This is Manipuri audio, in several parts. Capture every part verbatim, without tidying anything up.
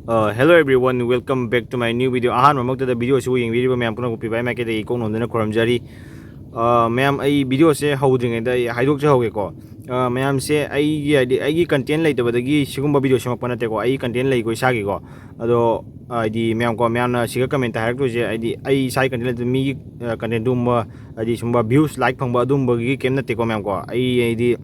Uh, hello everyone, welcome back to my new video. ꯑꯍꯥꯟꯕꯃꯛꯇꯗ video ꯑꯁꯤꯕꯨ ꯌꯦꯡꯕꯤꯔꯤꯕ ꯃꯌꯥꯝ ꯄꯨꯝꯅꯃꯛꯄꯨ ꯄꯤꯕꯥꯏ ꯃꯥꯏꯀꯩꯗꯒꯤ ꯏꯀꯣꯛ ꯅꯣꯟꯗꯨꯅ ꯈꯨꯔꯨꯝꯖꯔꯤ꯫ Uh, ꯃꯌꯥꯝ, ꯑꯩ video ꯑꯁꯦ ꯍꯧꯗ꯭ꯔꯤꯉꯩꯗ ꯑꯩ ꯍꯥꯏꯗꯣꯛꯆꯍꯧꯒꯦꯀꯣ꯫ Uh, ꯃꯌꯥꯝꯁꯦ, ꯑꯩꯒꯤ, ꯍꯥꯏꯗꯤ, ꯑꯩꯒꯤ content ꯂꯩꯇꯕꯗꯒꯤ ꯁꯤꯒꯨꯝꯕ video ꯁꯦꯝꯃꯛꯄ ꯅꯠꯇꯦꯀꯣ, ꯑꯩ content ꯂꯩꯀꯣ ꯏꯁꯥꯒꯤꯀꯣ꯫ ꯑꯗꯣ, ꯍꯥꯏꯗꯤ, ꯃꯌꯥꯝꯀꯣ, ꯃꯌꯥꯝꯅ ꯁꯤꯒ comment ꯍꯥꯏꯔꯛꯇꯣꯏꯁꯦ, ꯍꯥꯏꯗꯤ, ꯑꯩ ꯏꯁꯥꯒꯤ content ꯂꯩꯇꯕ, ꯃꯤꯒꯤ, uh, content ꯑꯗꯨꯒꯨꯝꯕ, ꯍꯥꯏꯗꯤ, ꯁꯨꯝꯕ views, like ꯐꯪꯕ ꯑꯗꯨꯒꯨꯝꯕꯒꯤ ꯀꯩꯝ ꯅꯠꯇꯦꯀꯣ ꯃꯌꯥꯝꯀꯣ꯫ ꯑꯩ, ꯍꯥꯏꯗꯤ,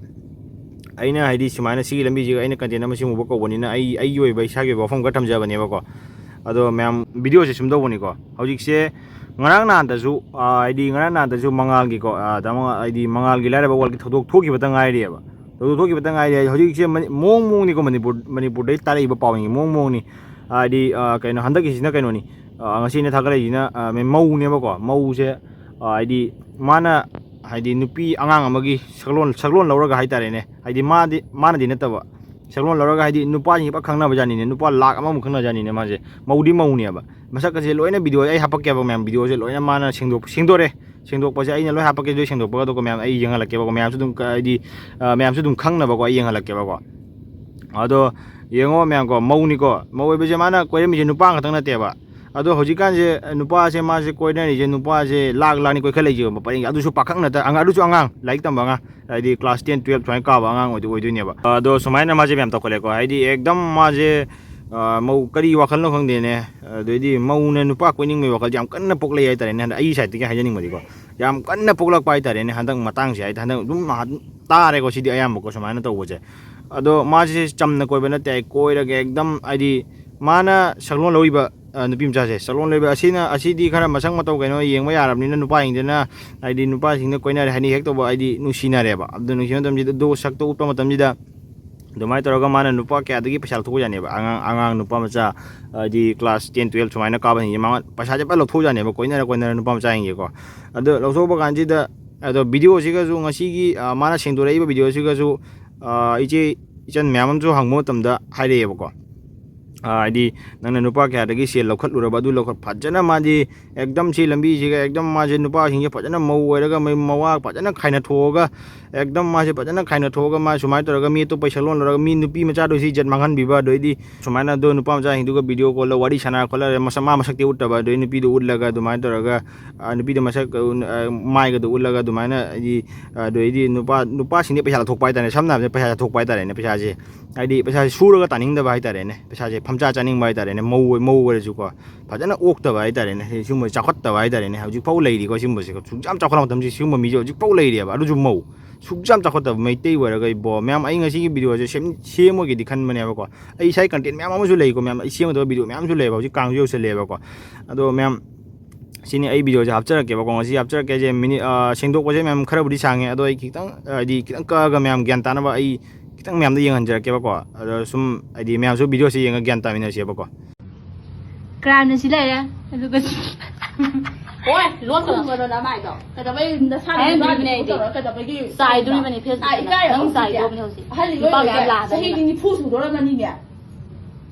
ꯑꯩꯅ, ꯍꯥꯏꯗꯤ, ꯁꯨꯃꯥꯏꯅ ꯁꯤꯒꯤ ꯂꯝꯕꯤꯁꯤꯒ ꯑꯩꯅ content ꯑꯃ ꯁꯦꯝꯃꯨꯕ ꯀꯧꯕꯅꯤꯅ ꯑꯩ, ꯑꯩꯒꯤ ꯑꯣꯏꯕ ꯏꯁꯥꯒꯤ ꯑꯣꯏꯕ ꯋꯥꯐꯝ ꯈꯔ ꯊꯝꯖꯕꯅꯦꯕꯀꯣ꯫ ꯑꯗꯣ ꯃꯌꯥꯝ, video ꯁꯦ ꯁꯨꯝ ꯇꯧꯕꯅꯤꯀꯣ, ꯍꯧꯖꯤꯛꯁꯦ ꯉꯔꯥꯡ ꯅꯍꯥꯟꯗꯁꯨ, ꯑ, ꯍꯥꯏꯗꯤ, ꯉꯔꯥꯡ ꯅꯍꯥꯟꯗꯁꯨ ꯃꯉꯥꯜꯒꯤꯀꯣ, ꯑ, ꯇꯥꯃꯣ, ꯍꯥꯏꯗꯤ, ꯃꯉꯥꯜꯒꯤ ꯂꯥꯏꯔꯕ world ꯀꯤ ꯊꯧꯗꯣꯛ ꯊꯣꯛꯈꯤꯕꯇ ꯉꯥꯏꯔꯤꯑꯕ꯫ ꯊꯧꯗꯣꯛ ꯊꯣꯛꯈꯤꯕꯇ ꯉꯥꯏꯔꯤ ꯍꯥꯏꯗꯤ, ꯍꯧꯖꯤꯛꯁꯦ ꯃꯅꯤ-, ꯃꯑꯣꯡ ꯃꯑꯣꯡꯅꯤꯀꯣ, ꯃꯅꯤꯄꯨꯔ, ꯃꯅꯤꯄꯨꯔꯗꯩ ꯇꯥꯔꯛꯏꯕ ꯄꯥꯎꯁꯤꯡꯁꯦ ꯃꯑꯣꯡ ꯃꯑꯣꯡꯅꯤ꯫ ꯍꯥꯏꯗꯤ, ꯑ, ꯀꯩꯅꯣ, ꯍꯟꯗꯛꯀꯤꯁꯤꯅ ꯀꯩꯅꯣꯅꯤ, ꯑ, ꯉꯁꯤ ꯑꯩꯅ ꯊꯥꯒꯠꯂꯛꯏꯁꯤꯅ, ꯑ, ꯃꯦ-, ꯃꯧꯅꯦꯕꯀꯣ꯫ ꯃꯧꯁꯦ, ꯑ, ꯍꯥꯏꯗꯤ, ꯃꯥꯅ, ꯍꯥꯏꯗꯤ, ꯅꯨꯄꯤ ꯑꯉꯥꯡ ꯑꯃꯒꯤ ꯁꯛꯂꯣꯟ, ꯁꯛꯂꯣꯟ ꯂꯧꯔꯒ ꯍꯥꯏꯇꯥꯔꯦꯅꯦ, ꯍꯥꯏꯗꯤ, ꯃꯥꯗꯤ, ꯃꯥꯅꯗꯤ ꯅꯠꯇꯕ, ꯁꯛꯂꯣꯟ ꯂꯧꯔꯒ, ꯍꯥꯏꯗꯤ, ꯅꯨꯄꯥꯁꯤꯡꯁꯦ ꯄꯨꯔꯥ ꯈꯪꯅꯕ ꯖꯥꯠꯅꯤꯅꯦ, ꯅꯨꯄꯥ ꯂꯥꯛ ꯑꯃꯃꯨꯛ ꯈꯪꯅꯕ ꯖꯥꯠꯅꯤꯅꯦ ꯃꯥꯁꯦ꯫ ꯃꯧꯗꯤ ꯃꯧꯅꯦꯕ, ꯃꯁꯛ ꯑꯁꯦ ꯂꯣꯏꯅ video ꯑꯩ ꯍꯥꯄꯛꯀꯦꯕ ꯃꯌꯥꯝ, video ꯁꯦ ꯂꯣꯏꯅ ꯃꯥꯅ ꯁꯦꯡꯗꯣꯛ-, ꯁꯦꯡꯗꯣꯔꯦ꯫ ꯁꯦꯡꯗꯣꯛꯄꯁꯦ ꯑꯩꯅ ꯂꯣꯏ ꯍꯥꯄꯛꯀꯦ, ꯑꯗꯨ ꯁꯦꯡꯗꯣꯛꯄꯒ ꯑꯗꯨꯒ ꯃꯌꯥꯝ ꯑꯩ ꯌꯦꯡꯍꯜꯂꯛꯀꯦꯕꯀꯣ, ꯃꯌꯥꯝꯁꯨ ꯑꯗꯨꯝ ꯀ-, ꯍꯥꯏꯗꯤ, ꯑ, ꯃꯌꯥꯝꯁꯨ ꯑꯗꯨꯝ ꯈꯪꯅꯕꯀꯣ, ꯑꯩ ꯌꯦꯡꯍꯜꯂꯛꯀꯦꯕꯀꯣ꯫ ꯑꯗꯣ ꯌꯦꯡꯉꯣ ꯃꯌꯥꯝꯀꯣ, ꯃꯧꯅꯤꯀꯣ, ꯃꯧ ꯑꯣꯏꯕꯁꯦ ꯃꯥꯅ ꯀꯣꯏꯔꯝꯃꯤꯁꯦ ꯅꯨꯄꯥ ꯈꯛꯇꯪ ꯅꯠꯇꯦꯕ꯫ ꯑꯗꯣ ꯍꯧꯖꯤꯛꯀꯥꯟꯁꯦ ꯅꯨꯄꯥꯁꯦ, ꯃꯥꯁꯦ ꯀꯣꯏꯅꯔꯤꯁꯦ, ꯅꯨꯄꯥꯁꯦ ꯂꯥꯛ ꯂꯥꯛꯅꯤ ꯀꯣꯏꯈꯠꯂꯛꯏꯁꯦ ꯄꯔꯦꯡꯁꯦ꯫ ꯑꯗꯨꯁꯨ ꯄꯥꯈꯪ ꯅꯠꯇ-, ꯑꯉꯥꯡ, ꯑꯗꯨꯁꯨ ꯑꯉꯥꯡ, ꯂꯥꯏꯔꯤꯛ ꯇꯝꯕ ꯑꯉꯥꯡ, ꯍꯥꯏꯗꯤ class ten, twelve ꯁꯨꯃꯥꯏꯅ ꯀꯥꯕ ꯑꯉꯥꯡ ꯑꯣꯏꯗꯣꯏ-, ꯑꯣꯏꯗꯣꯏꯅꯦꯕ꯫ ꯑꯗꯣ ꯁꯨꯃꯥꯏꯅ ꯃꯥꯁꯦ ꯃꯌꯥꯝ ꯇꯧꯈꯠꯂꯦꯀꯣ, ꯍꯥꯏꯗꯤ ꯑꯦꯛꯗꯝ ꯃꯥꯁꯦ, ꯑ, ꯃꯧ ꯀꯔꯤ ꯋꯥꯈꯜꯅꯣ ꯈꯪꯗꯦꯅꯦ, ꯑꯗꯩꯗꯤ ꯃꯧꯅ ꯅꯨꯄꯥ ꯀꯣꯏꯅꯤꯡꯕꯒꯤ ꯋꯥꯈꯜꯁꯦ ꯌꯥꯝ ꯀꯟꯅ ꯄꯣꯛꯂꯛꯑꯦ ꯍꯥꯏꯇꯥꯔꯦꯅꯦ꯫ ꯍꯟꯗꯛ ꯑꯩꯒꯤ side ꯇꯒꯤ ꯍꯥꯏꯖꯅꯤꯡꯕꯗꯤꯀꯣ, ꯌꯥꯝ ꯀꯟꯅ ꯄꯣꯛꯂꯛꯄ ꯍꯥꯏꯇꯥꯔꯦꯅꯦ, ꯍꯟꯗꯛ ꯃꯇꯥꯡꯁꯦ ꯍꯥꯏꯗꯤ꯫ ꯍꯟꯗꯛ ꯑꯗꯨꯝ ꯇꯥꯔꯦꯀꯣ ꯁꯤꯗꯤ ꯑꯌꯥꯝꯕꯀꯣ, ꯁꯨꯃꯥꯏꯅ ꯇꯧꯕꯁꯦ꯫ ꯑꯗꯣ ꯃꯥꯁꯦ ꯆꯝꯅ ꯀꯣꯏꯕ ꯅꯠꯇꯦ, ꯑꯩ ꯀꯣꯏꯔꯒ ꯑꯦꯛꯗꯝ, ꯍꯥꯏꯗꯤ, ꯃꯥꯅ ꯁꯛꯂꯣꯟ ꯂꯧꯔꯤꯕ, ꯑ, ꯅꯨꯄꯤ ꯃꯆꯥꯁꯦ, ꯁꯛꯂꯣꯟ ꯂꯧꯔꯤꯕ ꯑꯁꯤꯅ, ꯑꯁꯤꯗꯤ ꯈꯔ ꯃꯁꯛ ꯃꯇꯧ ꯀꯩꯅꯣ ꯌꯦꯡꯕ ꯌꯥꯔꯕꯅꯤꯅ, ꯅꯨꯄꯥꯁꯤꯡꯗꯨꯅ, ꯍꯥꯏꯗꯤ, ꯅꯨꯄꯥꯁꯤꯡꯗ ꯀꯣꯏꯅꯔꯦ ꯍꯥꯏꯅ ꯍꯦꯛ ꯇꯧꯕ, ꯍꯥꯏꯗꯤ, ꯅꯨꯡꯁꯤꯅꯔꯦꯕ꯫ ꯑꯗꯨ ꯅꯨꯡꯁꯤꯕ ꯃꯇꯝꯁꯤꯗ, ꯑꯗꯨ ꯁꯛꯇꯣ ꯎꯠꯄ ꯃꯇꯝꯁꯤꯗ, ꯑꯗꯨꯃꯥꯏꯅ ꯇꯧꯔꯒ ꯃꯥꯅ ꯅꯨꯄꯥ ꯀꯌꯥꯗꯒꯤ ꯄꯩꯁꯥ ꯂꯧꯊꯣꯛꯄꯖꯥꯠꯅꯦꯕ꯫ ꯑꯉꯥꯡ, ꯑꯉꯥꯡ ꯅꯨꯄꯥ ꯃꯆꯥ, ꯍꯥꯏꯗꯤ class ten, twelve ꯁꯨꯃꯥꯏꯅ ꯀꯥꯕꯁꯤꯡꯁꯦ ꯃꯉꯣꯟ ꯄꯩꯁꯥꯁꯦ ꯐꯖꯅ ꯂꯧꯊꯣꯛꯄꯖꯥꯠꯅꯦꯕ, ꯀꯣꯏꯅꯔ ꯀꯣꯏꯅꯔ ꯅꯨꯄꯥ ꯃꯆꯥꯁꯤꯡꯁꯦꯀꯣ꯫ ꯑꯗꯣ ꯂꯧꯊꯣꯛꯄ ꯀꯥꯟꯁꯤꯗ, ꯑꯗꯣ video ꯁꯤꯒꯁꯨ ꯉꯁꯤꯒꯤ, ꯑ, ꯃꯥꯅ ꯁꯦꯡꯗꯣꯔꯛꯏꯕ video ꯁꯤꯒꯁꯨ, ꯑ, ꯏꯆꯦ ꯏꯆꯟ ꯃꯌꯥꯝ ꯑꯃꯁꯨ ꯍꯪꯕ ꯃꯇꯝꯗ ꯍꯥꯏꯔꯛꯑꯦꯕꯀꯣ꯫ ꯑ, ꯍꯥꯏꯗꯤ ꯅꯪꯅ ꯅꯨꯄꯥ ꯀꯌꯥꯗꯒꯤ ꯁꯦꯜ ꯂꯧꯈꯠꯂꯨꯔꯕ, ꯑꯗꯨ ꯂꯧꯈꯠ-, ꯐꯖꯅ ꯃꯥꯗꯤ ꯑꯦꯛꯗꯝ ꯁꯤ ꯂꯝꯕꯤꯁꯤꯒ ꯑꯦꯛꯗꯝ ꯃꯥꯁꯦ ꯅꯨꯄꯥꯁꯤꯡꯁꯦ ꯐꯖꯅ ꯃꯧ ꯑꯣꯏꯔꯒ ꯃꯩ-, ꯃꯋꯥ ꯐꯖꯅ ꯈꯥꯏꯅ ꯊꯣꯛꯑꯒ, ꯑꯦꯛꯗꯝ ꯃꯥꯁꯦ ꯐꯖꯅ ꯈꯥꯏꯅ ꯊꯣꯛꯑꯒ ꯃꯥ ꯁꯨꯃꯥꯏꯅ ꯇꯧꯔꯒ ꯃꯤ ꯑꯇꯣꯞꯄ ꯁꯛꯂꯣꯟ ꯂꯧꯔꯒ ꯃꯤ ꯅꯨꯄꯤ ꯃꯆꯥꯗꯣ ꯁꯤ ꯏꯖꯠ ꯃꯥꯡꯍꯟꯕꯤꯕ, ꯑꯗꯩꯗꯤ ꯁꯨꯃꯥꯏꯅ ꯑꯗꯣ ꯅꯨꯄꯥ ꯃꯆꯥꯁꯤꯡꯗꯨꯒ ꯚꯤꯗꯤꯑꯣ ꯀꯣꯜꯗ ꯋꯥꯔꯤ ꯁꯥꯟꯅꯔ ꯈꯣꯠꯂꯒ ꯃꯁꯛ, ꯃꯥ ꯃꯁꯛꯇꯤ ꯎꯠꯇꯕ, ꯑꯗꯩ ꯅꯨꯄꯤꯗꯣ ꯎꯠꯂꯒ ꯑꯗꯨꯃꯥꯏꯅ ꯇꯧꯔꯒ, ꯑ, ꯅꯨꯄꯤꯗꯣ ꯃꯁꯛ, ꯑ, ꯃꯥꯏꯒꯗꯣ ꯎꯠꯂꯒ ꯑꯗꯨꯃꯥꯏꯅ ꯍꯥꯏꯗꯤ, ꯑꯗꯩꯗꯤ ꯅꯨꯄꯥ, ꯅꯨꯄꯥꯁꯤꯡꯗꯤ ꯄꯩꯁꯥ ꯂꯧꯊꯣꯛꯄ ꯍꯥꯏꯇꯥꯔꯦ, ꯁꯝꯅ ꯍꯥꯏꯔꯕꯗ ꯄꯩꯁꯥ ꯂꯧꯊꯣꯛꯄ ꯍꯥꯏꯇꯥꯔꯦꯅꯦ, ꯄꯩꯁꯥꯁꯦ꯫ ꯍꯥꯏꯗꯤ ꯄꯩꯁꯥꯁꯦ ꯁꯨꯔꯒ ꯇꯥꯅꯤꯡꯗꯕ ꯍꯥꯏꯇꯥꯔꯦꯅꯦ, ꯄꯩꯁꯥꯁꯦ ꯐꯝꯆꯥ ꯆꯥꯅꯤꯡꯕ ꯍꯥꯏꯇꯥꯔꯦꯅꯦ, ꯃꯧ, ꯃꯧ ꯑꯣꯏꯔꯁꯨꯀꯣ, ꯐꯖꯅ ꯑꯣꯛꯇꯕ ꯍꯥꯏꯇꯥꯔꯦꯅꯦ, ꯁꯤꯒꯨꯝꯕ ꯆꯥꯎꯈꯠꯇꯕ ꯍꯥꯏꯇꯥꯔꯦꯅꯦ, ꯍꯧꯖꯤꯛ ꯐꯥꯎ ꯂꯩꯔꯤꯀꯣ ꯁꯤꯒꯨꯝꯕꯁꯦ꯫ ꯁꯨꯛ ꯌꯥꯝ ꯆꯥꯎꯈꯠꯂꯛꯄ ꯃꯇꯝꯁꯤ ꯁꯤꯒꯨꯝꯕ ꯃꯤꯁꯦ ꯍꯧꯖꯤꯛ ꯐꯥꯎ ꯂꯩꯔꯤꯑꯕ, ꯑꯗꯨꯁꯨ ꯃꯧ꯫ ꯁꯨꯛ ꯌꯥꯝ ꯆꯥꯎꯈꯠꯇꯕ ꯃꯩꯇꯩ ꯑꯣꯏꯔꯒ ꯏꯕꯣ꯫ ꯃꯌꯥꯝ, ꯑꯩ ꯉꯁꯤꯒꯤ ꯚꯤꯗꯤꯑꯣꯁꯦ ꯁꯦꯝ-, ꯁꯦꯝꯃꯣꯏꯒꯦꯗꯤ ꯈꯟꯕꯅꯦꯕꯀꯣ꯫ ꯑꯩ ꯏꯁꯥꯒꯤ ꯀꯟꯇꯦꯟ ꯃꯌꯥꯝ ꯑꯃꯁꯨ ꯂꯩꯀꯣ, ꯃꯌꯥꯝ, ꯑꯩ ꯁꯦꯝꯒꯗꯕ ꯚꯤꯗꯤꯑꯣ ꯃꯌꯥꯝꯁꯨ ꯂꯩꯌꯦꯕ, ꯍꯧꯖꯤꯛ ꯀꯥꯡꯁꯨ ꯌꯧꯁꯜꯂꯛꯑꯦꯕꯀꯣ꯫ ꯑꯗꯣ ꯃꯌꯥꯝ, ꯁꯤꯅꯤ ꯑꯩ ꯚꯤꯗꯤꯑꯣꯁꯦ ꯍꯥꯞꯆꯔꯛꯀꯦꯕꯀꯣ꯫ ꯉꯁꯤ ꯍꯥꯞꯆꯔꯛꯀꯦ ꯍꯥꯏꯁꯦ ꯃꯤꯅꯤꯠ, ꯑ, ꯁꯦꯡꯗꯣꯛꯄꯁꯦ ꯃꯌꯥꯝ ꯈꯔꯕꯨꯗꯤ ꯁꯥꯡꯉꯦ, ꯑꯗꯣ ꯑꯩ ꯈꯤꯇꯪ, ꯍꯥꯏꯗꯤ ꯈꯤꯇꯪ ꯀꯛꯑꯒ ꯃꯌꯥꯝ ꯒ꯭ꯌꯥꯟ ꯇꯥꯅꯕ ꯑꯩ ꯈꯤꯇꯪ ꯃꯌꯥꯝꯗ ꯌꯦꯡꯍꯟꯖꯔꯛꯀꯦꯕꯀꯣ꯫ ꯑꯗꯣ ꯁꯨꯝ ꯍꯥꯏꯗꯤ ꯃꯌꯥꯝꯁꯨ ꯚꯤꯗꯤꯑꯣꯁꯦ ꯌꯦꯡꯉꯒ ꯒ꯭ꯌꯥꯟ ꯇꯥꯃꯤꯟꯅꯁꯦꯕꯀꯣ꯫ ꯀ꯭ꯔꯥꯏꯝꯅ ꯁꯤ ꯂꯩꯔꯦ, ꯑꯗꯨꯒ ꯁꯤ ꯍꯣꯏ, ꯂꯣꯠꯀꯅꯨ ꯅꯃꯥꯏꯗꯣ꯫ ꯀꯩꯗꯧꯕꯩ ꯅꯁꯥꯅ ꯍꯥꯏꯍꯟꯗꯣꯔꯤꯕꯅꯦ ꯅꯨꯄꯥꯗꯨ ꯑꯩꯗꯤ꯫ ꯇꯧꯔ ꯀꯩꯗꯧꯕꯒꯤ ꯆꯥꯏꯗꯣꯔꯤꯕꯅꯦ ꯐꯦꯁꯕꯨꯛꯇ꯫ ꯑꯥ, ꯏꯀꯥꯏꯔꯕ ꯅꯪ ꯍꯧꯖꯤꯛꯇꯤ꯫ ꯆꯥꯏꯗꯣꯔꯕꯅꯦ ꯍꯧꯖꯤꯛ꯫ ꯑꯍꯜ ꯅꯨꯄꯥ ꯃꯌꯥꯝ ꯑꯣꯏꯔꯦ꯫ ꯂꯥꯛꯑꯗꯕꯅꯤ ꯆꯍꯤꯗꯤ ꯅꯪ꯫ ꯅꯤꯐꯨ ꯁꯨꯗꯣꯔꯝꯃꯅꯤꯅꯦ꯫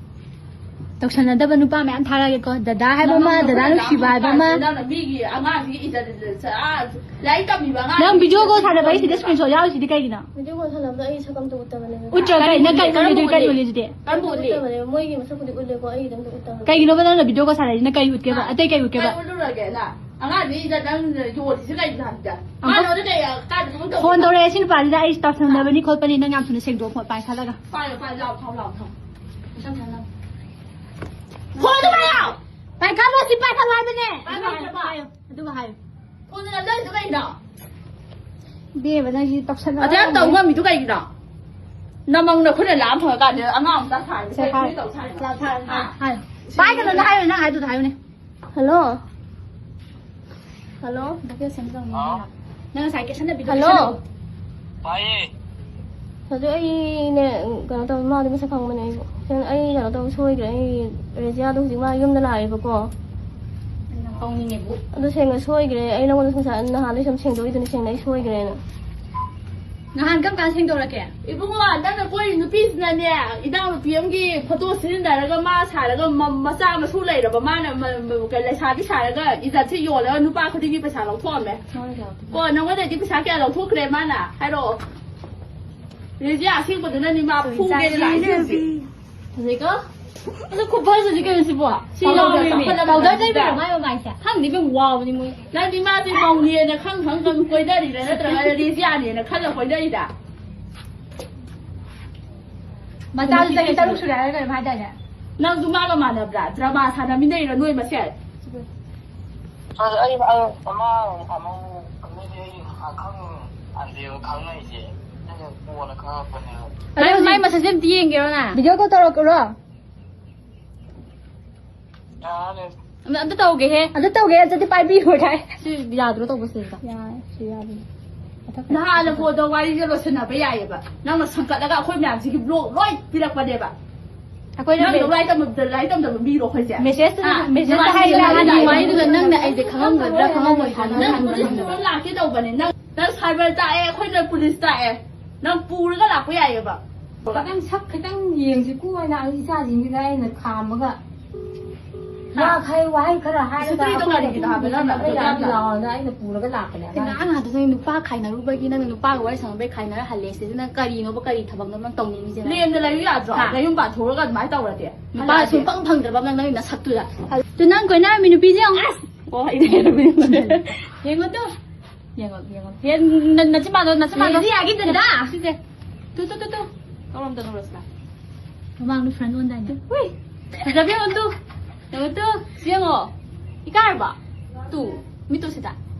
ꯇꯧꯁꯟꯅꯗꯕ ꯅꯨꯄꯥ ꯃꯌꯥꯝ ꯊꯥꯔꯛꯑꯒꯦꯀꯣ꯫ ꯗꯗꯥ ꯍꯥꯏꯕ ꯑꯃ, ꯅꯃꯧꯗꯣ ꯗꯗꯥ ꯀꯌꯥꯝ ꯅꯨꯡꯁꯤꯕ ꯍꯥꯏꯕ ꯑꯃ꯫ ꯍꯧꯖꯤꯛꯀꯥꯟꯁꯦ ꯅꯪꯅ ꯃꯤꯒꯤ ꯑꯉꯥꯡꯁꯤꯒꯤ ꯏꯖꯠ, ꯏꯖꯠ, ꯑꯥ, ꯂꯥꯏꯔꯤꯛ ꯇꯝꯃꯤꯕ ꯑꯉꯥꯡ ꯅꯪ ꯚꯤꯗꯤꯑꯣ ꯀꯣꯜ ꯁꯥꯟꯅꯕ ꯑꯩꯁꯤꯗ ꯁ꯭ꯀ꯭ꯔꯤꯟ ꯁꯣꯠ ꯌꯥꯎꯔꯤꯁꯤꯗꯤ ꯀꯩꯒꯤꯅꯣ? ꯚꯤꯗꯤꯑꯣ ꯀꯣꯜ ꯁꯥꯟꯅꯕꯗ ꯑꯩ ꯁꯛ ꯑꯝꯇ ꯎꯠꯇꯕꯅꯦ꯫ ꯎꯠꯇ꯭ꯔꯒ ꯀꯩ-, ꯅꯪ ꯀꯩ ꯀꯔꯝꯕ ꯎꯠꯂꯤꯗꯣꯏ-, ꯀꯩ ꯎꯠꯂꯤ? ꯎꯠꯂꯤꯗꯨꯗꯤ? ꯀꯔꯝꯕ ꯎꯠꯂꯤ? ꯎꯠꯇꯕꯅꯦ꯫ ꯃꯣꯏꯒꯤ ꯃꯁꯛꯄꯨꯗꯤ ꯎꯠꯂꯦꯀꯣ, ꯑꯩꯒꯤꯗꯤ ꯑꯝꯇ ꯎꯠꯇꯕꯅꯦ꯫ ꯀꯩꯒꯤꯅꯣꯕ ꯅꯪꯅ ꯚꯤꯗꯤꯑꯣ ꯀꯣꯜ ꯁꯥꯟꯅꯔꯤꯁꯤꯅ ꯀꯩ ꯎꯠꯀꯦꯕ? ꯑꯥ꯫ ꯑꯇꯩ ꯀꯩ ꯎꯠꯀꯦꯕ? ꯀꯩ ꯎꯠꯂꯨꯔꯒꯦ ꯅꯪ? ꯑꯉꯥꯡꯅꯤꯗ ꯅꯪ ꯌꯣꯜꯂꯤꯁꯦ ꯀꯩꯒꯤꯅꯣ ꯍꯥꯏꯕꯗ? ꯑꯃ ꯃꯥꯅ ꯀꯩ, ꯀꯥꯏꯗ ꯊꯕꯛ ꯇꯧꯕ? ꯐꯣꯟ ꯇꯧꯔꯛꯑꯦ ꯁꯤ ꯅꯨꯄꯥꯁꯤꯗ, ꯑꯩ ꯇꯧꯁꯟꯅꯕꯅꯤ ꯈꯣꯠꯄꯅꯤ, ꯅꯪ ꯌꯥꯝ ꯊꯨꯅ ꯁꯦꯡꯗꯣꯛꯑꯣ ꯈꯣꯠ ꯄꯥꯏꯈꯠꯂꯒ꯫ ꯄꯥꯏꯌꯣ, ꯄꯥꯏꯌꯣ, ꯂꯥꯎ, ꯊꯥꯎ, ꯂꯥꯎ, ꯊꯥꯎ꯫ ꯄꯩꯁꯥ ꯊꯥꯅꯕ꯫ ꯐꯣꯟꯗꯣ ꯄꯥꯏꯌꯣ! ꯄꯥꯏꯈꯠꯂꯣ ꯁꯤ ꯄꯥꯏꯈꯠꯂꯣ ꯍꯥꯏꯕꯅꯦ! ꯄꯥꯏꯌꯣ, ꯄꯥꯏꯌꯣ, ꯄꯥꯏꯌꯣ꯫ ꯑꯗꯨꯒ ꯍꯥꯏꯌꯨ꯫ ꯐꯣꯟꯗ ꯅꯝꯖꯜꯂꯤꯗꯣ ꯀꯩꯒꯤꯅꯣ? ꯏꯕꯦꯝꯃ, ꯅꯪꯁꯤ ꯇꯧꯁꯟꯅꯕ ꯑꯗꯨ ꯌꯥꯝ ꯇꯧ ꯉꯝꯃꯤꯗꯣ ꯀꯩꯒꯤꯅꯣ? ꯅꯃꯪ ꯅꯈꯨꯠꯅ ꯂꯥꯝ ꯐꯪꯉꯀꯥꯟꯗ ꯑꯉꯥꯡ ꯃꯆꯥ ꯁꯥꯔꯤꯗꯣ ꯁꯦ, ꯀꯩ ꯍꯥꯏꯌꯨ꯫ ꯀꯩ ꯇꯧ ꯁꯥꯏꯅꯣ? ꯂꯥꯝ ꯐꯥꯔꯦ, ꯍꯥ? ꯍꯥꯏꯌꯨ꯫ ꯄꯥꯏꯒꯅꯣꯅ ꯍꯥꯏꯌꯨ, ꯅꯪ ꯍꯥꯏꯗꯨꯗ ꯍꯥꯏꯌꯨꯅꯦ꯫ ꯍꯜꯂꯣ꯫ ꯍꯜꯂꯣ꯫ ꯚꯣꯀꯦꯁꯟ ꯇꯧꯅꯤꯡꯉꯦ꯫ ꯍꯥꯎ꯫ ꯅꯪ ꯉꯁꯥꯏ ꯀꯦꯞꯁꯟꯅ ꯚꯤꯗꯤꯑꯣ ꯍꯜꯂꯣ꯫ ꯀꯦꯞꯁꯟꯅ ꯇꯥꯏꯌꯦ꯫ ꯍꯧꯖꯤꯛ ꯑꯩꯅꯦ, ꯀꯩꯅꯣ ꯇꯧꯋꯦ, ꯃꯥꯗꯤ ꯃꯁꯛ ꯈꯪꯕꯅꯦ ꯑꯩꯕꯨ꯫ ꯑꯩ ꯀꯩꯅꯣ ꯇꯧꯕ ꯁꯣꯏꯈ꯭ꯔꯦ, ꯑꯩ ꯔꯦꯖꯤꯌꯥꯗꯣ ꯍꯧꯖꯤꯛ ꯃꯥ ꯌꯨꯝꯗ ꯂꯥꯛꯑꯦꯕꯀꯣ꯫ ꯅꯪ ꯀꯥꯎꯅꯤꯡꯉꯦꯕꯨ꯫ ꯑꯗꯨ ꯁꯦꯡꯅ ꯁꯣꯏꯈ꯭ꯔꯦ, ꯑꯩ ꯅꯉꯣꯟꯗ ꯉꯁꯥꯏ ꯅꯍꯥꯟꯗꯩ ꯁꯨꯝ ꯁꯦꯡꯗꯣꯛꯏꯗꯨꯅꯤ, ꯁꯦꯡꯅ ꯑꯩ ꯁꯣꯏꯈ꯭ꯔꯦꯅ꯫ ꯅꯍꯥꯟ ꯀꯔꯝ ꯀꯥꯟꯗ ꯁꯦꯡꯗꯣꯔꯛꯀꯦ? ꯏꯕꯨꯡꯉꯣ, ꯅꯪꯅ ꯀꯣꯏꯔꯤ ꯅꯨꯄꯤꯁꯤꯅꯅꯦ, ꯏꯅꯥꯎꯅꯨꯄꯤ ꯑꯃꯒꯤ ꯐꯣꯇꯣ ꯁꯤꯖꯤꯟꯅꯔꯒ ꯃꯥ ꯁꯥꯔꯒ ꯃ-, ꯃꯆꯥ ꯃꯁꯨ ꯂꯩꯔꯕ ꯃꯥꯅ ꯃ-, ꯃ-, ꯀ-, ꯂꯩꯁꯥꯕꯤ ꯁꯥꯔꯒ ꯏꯖꯠꯁꯦ ꯌꯣꯜꯂꯒ ꯅꯨꯄꯥ ꯈꯨꯗꯤꯡꯒꯤ ꯄꯩꯁꯥ ꯂꯧꯊꯣꯛꯑꯝꯃꯦ꯫ ꯀꯣ, ꯅꯪꯉꯣꯟꯗꯩꯗꯤ ꯄꯩꯁꯥ ꯀꯌꯥ ꯂꯧꯊꯣꯛꯈ꯭ꯔꯦ ꯃꯥꯅ? ꯍꯥꯏꯔꯛꯑꯣ꯫ ꯔꯦꯖꯤꯌꯥ ꯑꯁꯦꯡꯕꯗꯨꯅꯅꯤ ꯃꯥ ꯐꯨꯒꯦꯅ ꯂꯥꯛꯏꯁꯦ ꯍꯧꯖꯤꯛ꯫ ꯐꯖꯩꯀꯣ? ꯑꯗꯨ ꯈꯨꯐꯖꯗꯤ ꯀꯩꯅꯣ ꯁꯤꯕꯣ? ꯁꯤ ꯄꯥꯎꯗꯔ ꯌꯥꯎꯔꯦꯃꯤ꯫ ꯇꯩꯕ꯫ ꯄꯥꯎꯗꯔ ꯇꯩꯕꯤꯔꯣ ꯃꯥꯏ ꯃꯃꯥꯏꯁꯦ? ꯈꯪꯗꯦ ꯏꯕꯦꯝ, ꯋꯥꯕꯅꯤ ꯃꯣꯏ꯫ ꯅꯪꯗꯤ ꯃꯥꯁꯦ ꯃꯧꯅꯦꯅ ꯈꯪ ꯈꯪ ꯈꯪ ꯀꯣꯏꯅꯔꯤꯔꯥ ꯅꯠꯇ꯭ꯔꯒ ꯔꯦꯖꯤꯌꯥꯅꯦꯅ ꯈꯜꯂ ꯀꯣꯏꯅꯔꯤꯔꯥ? ꯃꯆꯥꯁꯨ ꯆꯍꯤ ꯇꯔꯨꯛ ꯁꯨꯔꯦ ꯍꯥꯏꯔꯒ ꯀꯩꯅꯣꯝ ꯍꯥꯏꯗꯥꯏꯅꯦ? ꯅꯪꯁꯨ ꯃꯥꯒ ꯃꯥꯟꯅꯕ꯭ꯔꯥ? ꯗ꯭ꯔꯃꯥ ꯁꯥꯟꯅꯃꯤꯟꯅꯩꯔꯣ ꯅꯣꯏ ꯃꯁꯦꯟ? ꯑꯗꯨ ꯑꯩ, ꯑꯩ, ꯑꯃ, ꯑꯃ, ꯃꯤꯗꯤ ꯑꯩ ꯈꯪ-, ꯑꯟꯗꯦꯕ ꯈꯪꯅꯩꯁꯦ꯫ ꯑꯩꯅ ꯀꯣꯟꯅ ꯈꯪꯉꯛꯄꯅꯦꯕ꯫ ꯑꯗꯣ ꯃꯥꯏ ꯃꯁꯛꯁꯦ ꯑꯝꯇ ꯌꯦꯡꯒꯦꯔꯣ ꯅꯪ? ꯚꯤꯗꯤꯑꯣ ꯀꯣꯜ ꯇꯧꯔꯛꯎꯔꯣ? ꯌꯥꯔꯦ꯫ ꯑꯝꯇ ꯇꯧꯒꯦꯍꯦ꯫ ꯑꯝꯇ ꯇꯧꯒꯦ, ꯑꯝꯇꯗꯤ ꯄꯥꯏꯕꯤꯔꯣ ꯀꯥꯏ꯫ ꯁꯤ ꯌꯥꯗ꯭ꯔꯣ ꯇꯧꯕ ꯁꯤꯗ? ꯌꯥꯔꯦ, ꯁꯤ ꯌꯥꯕꯅꯤ꯫ ꯃꯊꯛ ꯅꯍꯥꯟꯅ ꯐꯣꯟꯗ ꯋꯥꯔꯤꯁꯦ ꯂꯣꯏꯁꯤꯟꯅꯕ ꯌꯥꯏꯌꯦꯕ꯫ ꯅꯪꯅ ꯁꯪꯀꯠꯂꯒ ꯑꯩꯈꯣꯏ ꯃꯌꯥꯝꯁꯤꯒꯤ ꯕ꯭ꯂꯣꯛ ꯂꯣꯏ ꯄꯤꯔꯛꯄꯅꯦꯕ꯫ ꯑꯩꯈꯣꯏꯅ ꯅꯪ ꯃꯦ-, ꯂꯥꯏꯔꯤꯛ ꯇꯝꯕ-, ꯂꯥꯏꯔꯤꯛ ꯇꯝꯗꯕ ꯃꯤꯔꯣ ꯑꯩꯈꯣꯏꯁꯦ? ꯃꯦꯁꯦꯖꯇꯨꯗ, ꯍꯥ? ꯃꯦꯁꯦꯖꯇ ꯅꯃꯥꯟꯅꯕꯤ ꯍꯥꯏꯔꯒ ꯂꯥꯏꯔꯤꯛ ꯍꯥꯏꯗꯤ ꯇꯝꯕ ꯋꯥꯔꯤꯗꯨꯗ ꯅꯪꯅ ꯑꯩꯁꯦ ꯈꯪꯉꯝꯒꯗ꯭ꯔꯥ, ꯈꯪꯉꯝꯃꯣꯏꯗ꯭ꯔꯥ ꯅꯪ ꯅꯪ ꯄꯨꯂꯤꯁ ꯄꯨꯔ ꯂꯥꯛꯀꯦ ꯇꯧꯕꯅꯦ꯫ ꯅꯪ, ꯅꯪ ꯁꯥꯏꯕꯔ ꯇꯥꯛꯑꯦ, ꯑꯩꯈꯣꯏꯅ ꯄꯨꯂꯤꯁ ꯇꯥꯛꯑꯦ꯫ ꯅꯪ ꯄꯨꯔꯒ ꯂꯥꯛꯄ ꯌꯥꯏꯌꯦꯕ꯫ ꯈꯤꯇꯪ ꯁꯛ ꯈꯤꯇꯪ ꯌꯦꯡꯁꯤꯀꯣ ꯍꯥꯏꯅ ꯑꯩ ꯏꯆꯥꯁꯤꯡꯁꯤꯗ ꯑꯩꯅ ꯈꯥꯝꯃꯒ ꯍꯥ? ꯋꯥꯈꯩ ꯋꯥꯍꯩ ꯈꯔ ꯍꯥꯏꯔꯒ ꯁꯤꯇ꯭ꯔꯤꯗꯣ ꯑꯩꯈꯣꯏꯅ ꯀꯔꯤꯒꯤꯅꯣ ꯍꯥꯏꯕ ꯅꯪꯅ ꯑꯩꯈꯣꯏ ꯑꯗꯨ ꯌꯥꯝ ꯌꯥꯝꯅ? ꯂꯥꯎꯔꯒ ꯑꯩꯅ ꯄꯨꯔꯒ ꯂꯥꯛꯄꯅꯦ ꯑꯉꯥꯡ꯫ ꯑꯉꯥꯡ ꯉꯥꯛꯇ ꯅꯪ ꯅꯨꯄꯥ ꯈꯥꯏꯅꯔꯨꯕꯒꯤ ꯅꯪꯅ ꯅꯨꯄꯥꯒ ꯋꯥꯔꯤ ꯁꯥꯟꯅꯕꯩ ꯈꯥꯏꯅꯔ ꯍꯜꯂꯦ ꯁꯤꯗ ꯅꯪ ꯀꯔꯤꯅꯣꯕ, ꯀꯔꯤ ꯊꯕꯛꯅꯣ ꯅꯪ ꯇꯧꯅꯤꯡꯉꯤꯁꯦ ꯅꯪ? ꯂꯦꯝꯅ ꯂꯩꯌꯨ ꯌꯥꯗ꯭ꯔꯣ? ꯍꯥ? ꯅꯌꯨꯝ ꯄꯥꯟꯊꯣꯛꯑꯒ ꯑꯗꯨꯃꯥꯏꯅ ꯇꯧꯔꯗꯤ? ꯅꯨꯄꯥ ꯍꯜꯂꯛꯑꯗꯤ? ꯁꯨꯡꯐꯪ ꯐꯪꯗ꯭ꯔꯕ ꯅꯪ ꯅꯪꯒꯤ ꯅꯁꯛꯇꯨꯗ꯫ ꯇꯨ ꯅꯪ ꯀꯣꯏꯅꯔꯝꯃꯤ ꯅꯨꯄꯤꯁꯦ ꯌꯦꯡꯉꯣ꯫ ꯑꯁ! ꯑꯣ, ꯑꯩꯗꯤ ꯍꯦꯟꯅꯕꯨꯗꯤ ꯌꯦꯡꯉꯣ ꯇꯨ꯫ ꯌꯦꯡꯉꯣ, ꯌꯦꯡꯉꯣ꯫ ꯍꯦ, ꯅ-, ꯅꯆꯤꯟ ꯃꯥꯟꯗꯣ, ꯅꯆꯤꯟ ꯃꯥꯟꯗꯣ꯫ ꯂꯦꯗꯤ ꯌꯥꯒꯤ ꯗꯗꯥ꯫ ꯁꯤꯁꯦ꯫ ꯇꯨ, ꯇꯨ, ꯇꯨ, ꯇꯨ꯫ ꯀꯧꯔꯝꯗꯅꯣ ꯔꯣꯁꯅꯥ꯫ ꯃꯃꯥꯡꯗ ꯐ꯭ꯔꯟ ꯑꯣꯟꯗꯥꯏꯅꯦ꯫ ꯍꯨꯏ꯫ ꯐꯖꯕꯤ ꯌꯦꯡꯉꯣ ꯇꯨ꯫ ꯌꯦꯡꯉꯣ ꯇꯨ꯫ ꯁꯤ ꯌꯦꯡꯉꯣ꯫ ꯏꯀꯥꯏꯔꯕ? ꯇꯨ꯫ ꯃꯤꯠꯇꯨ ꯁꯤꯗ꯫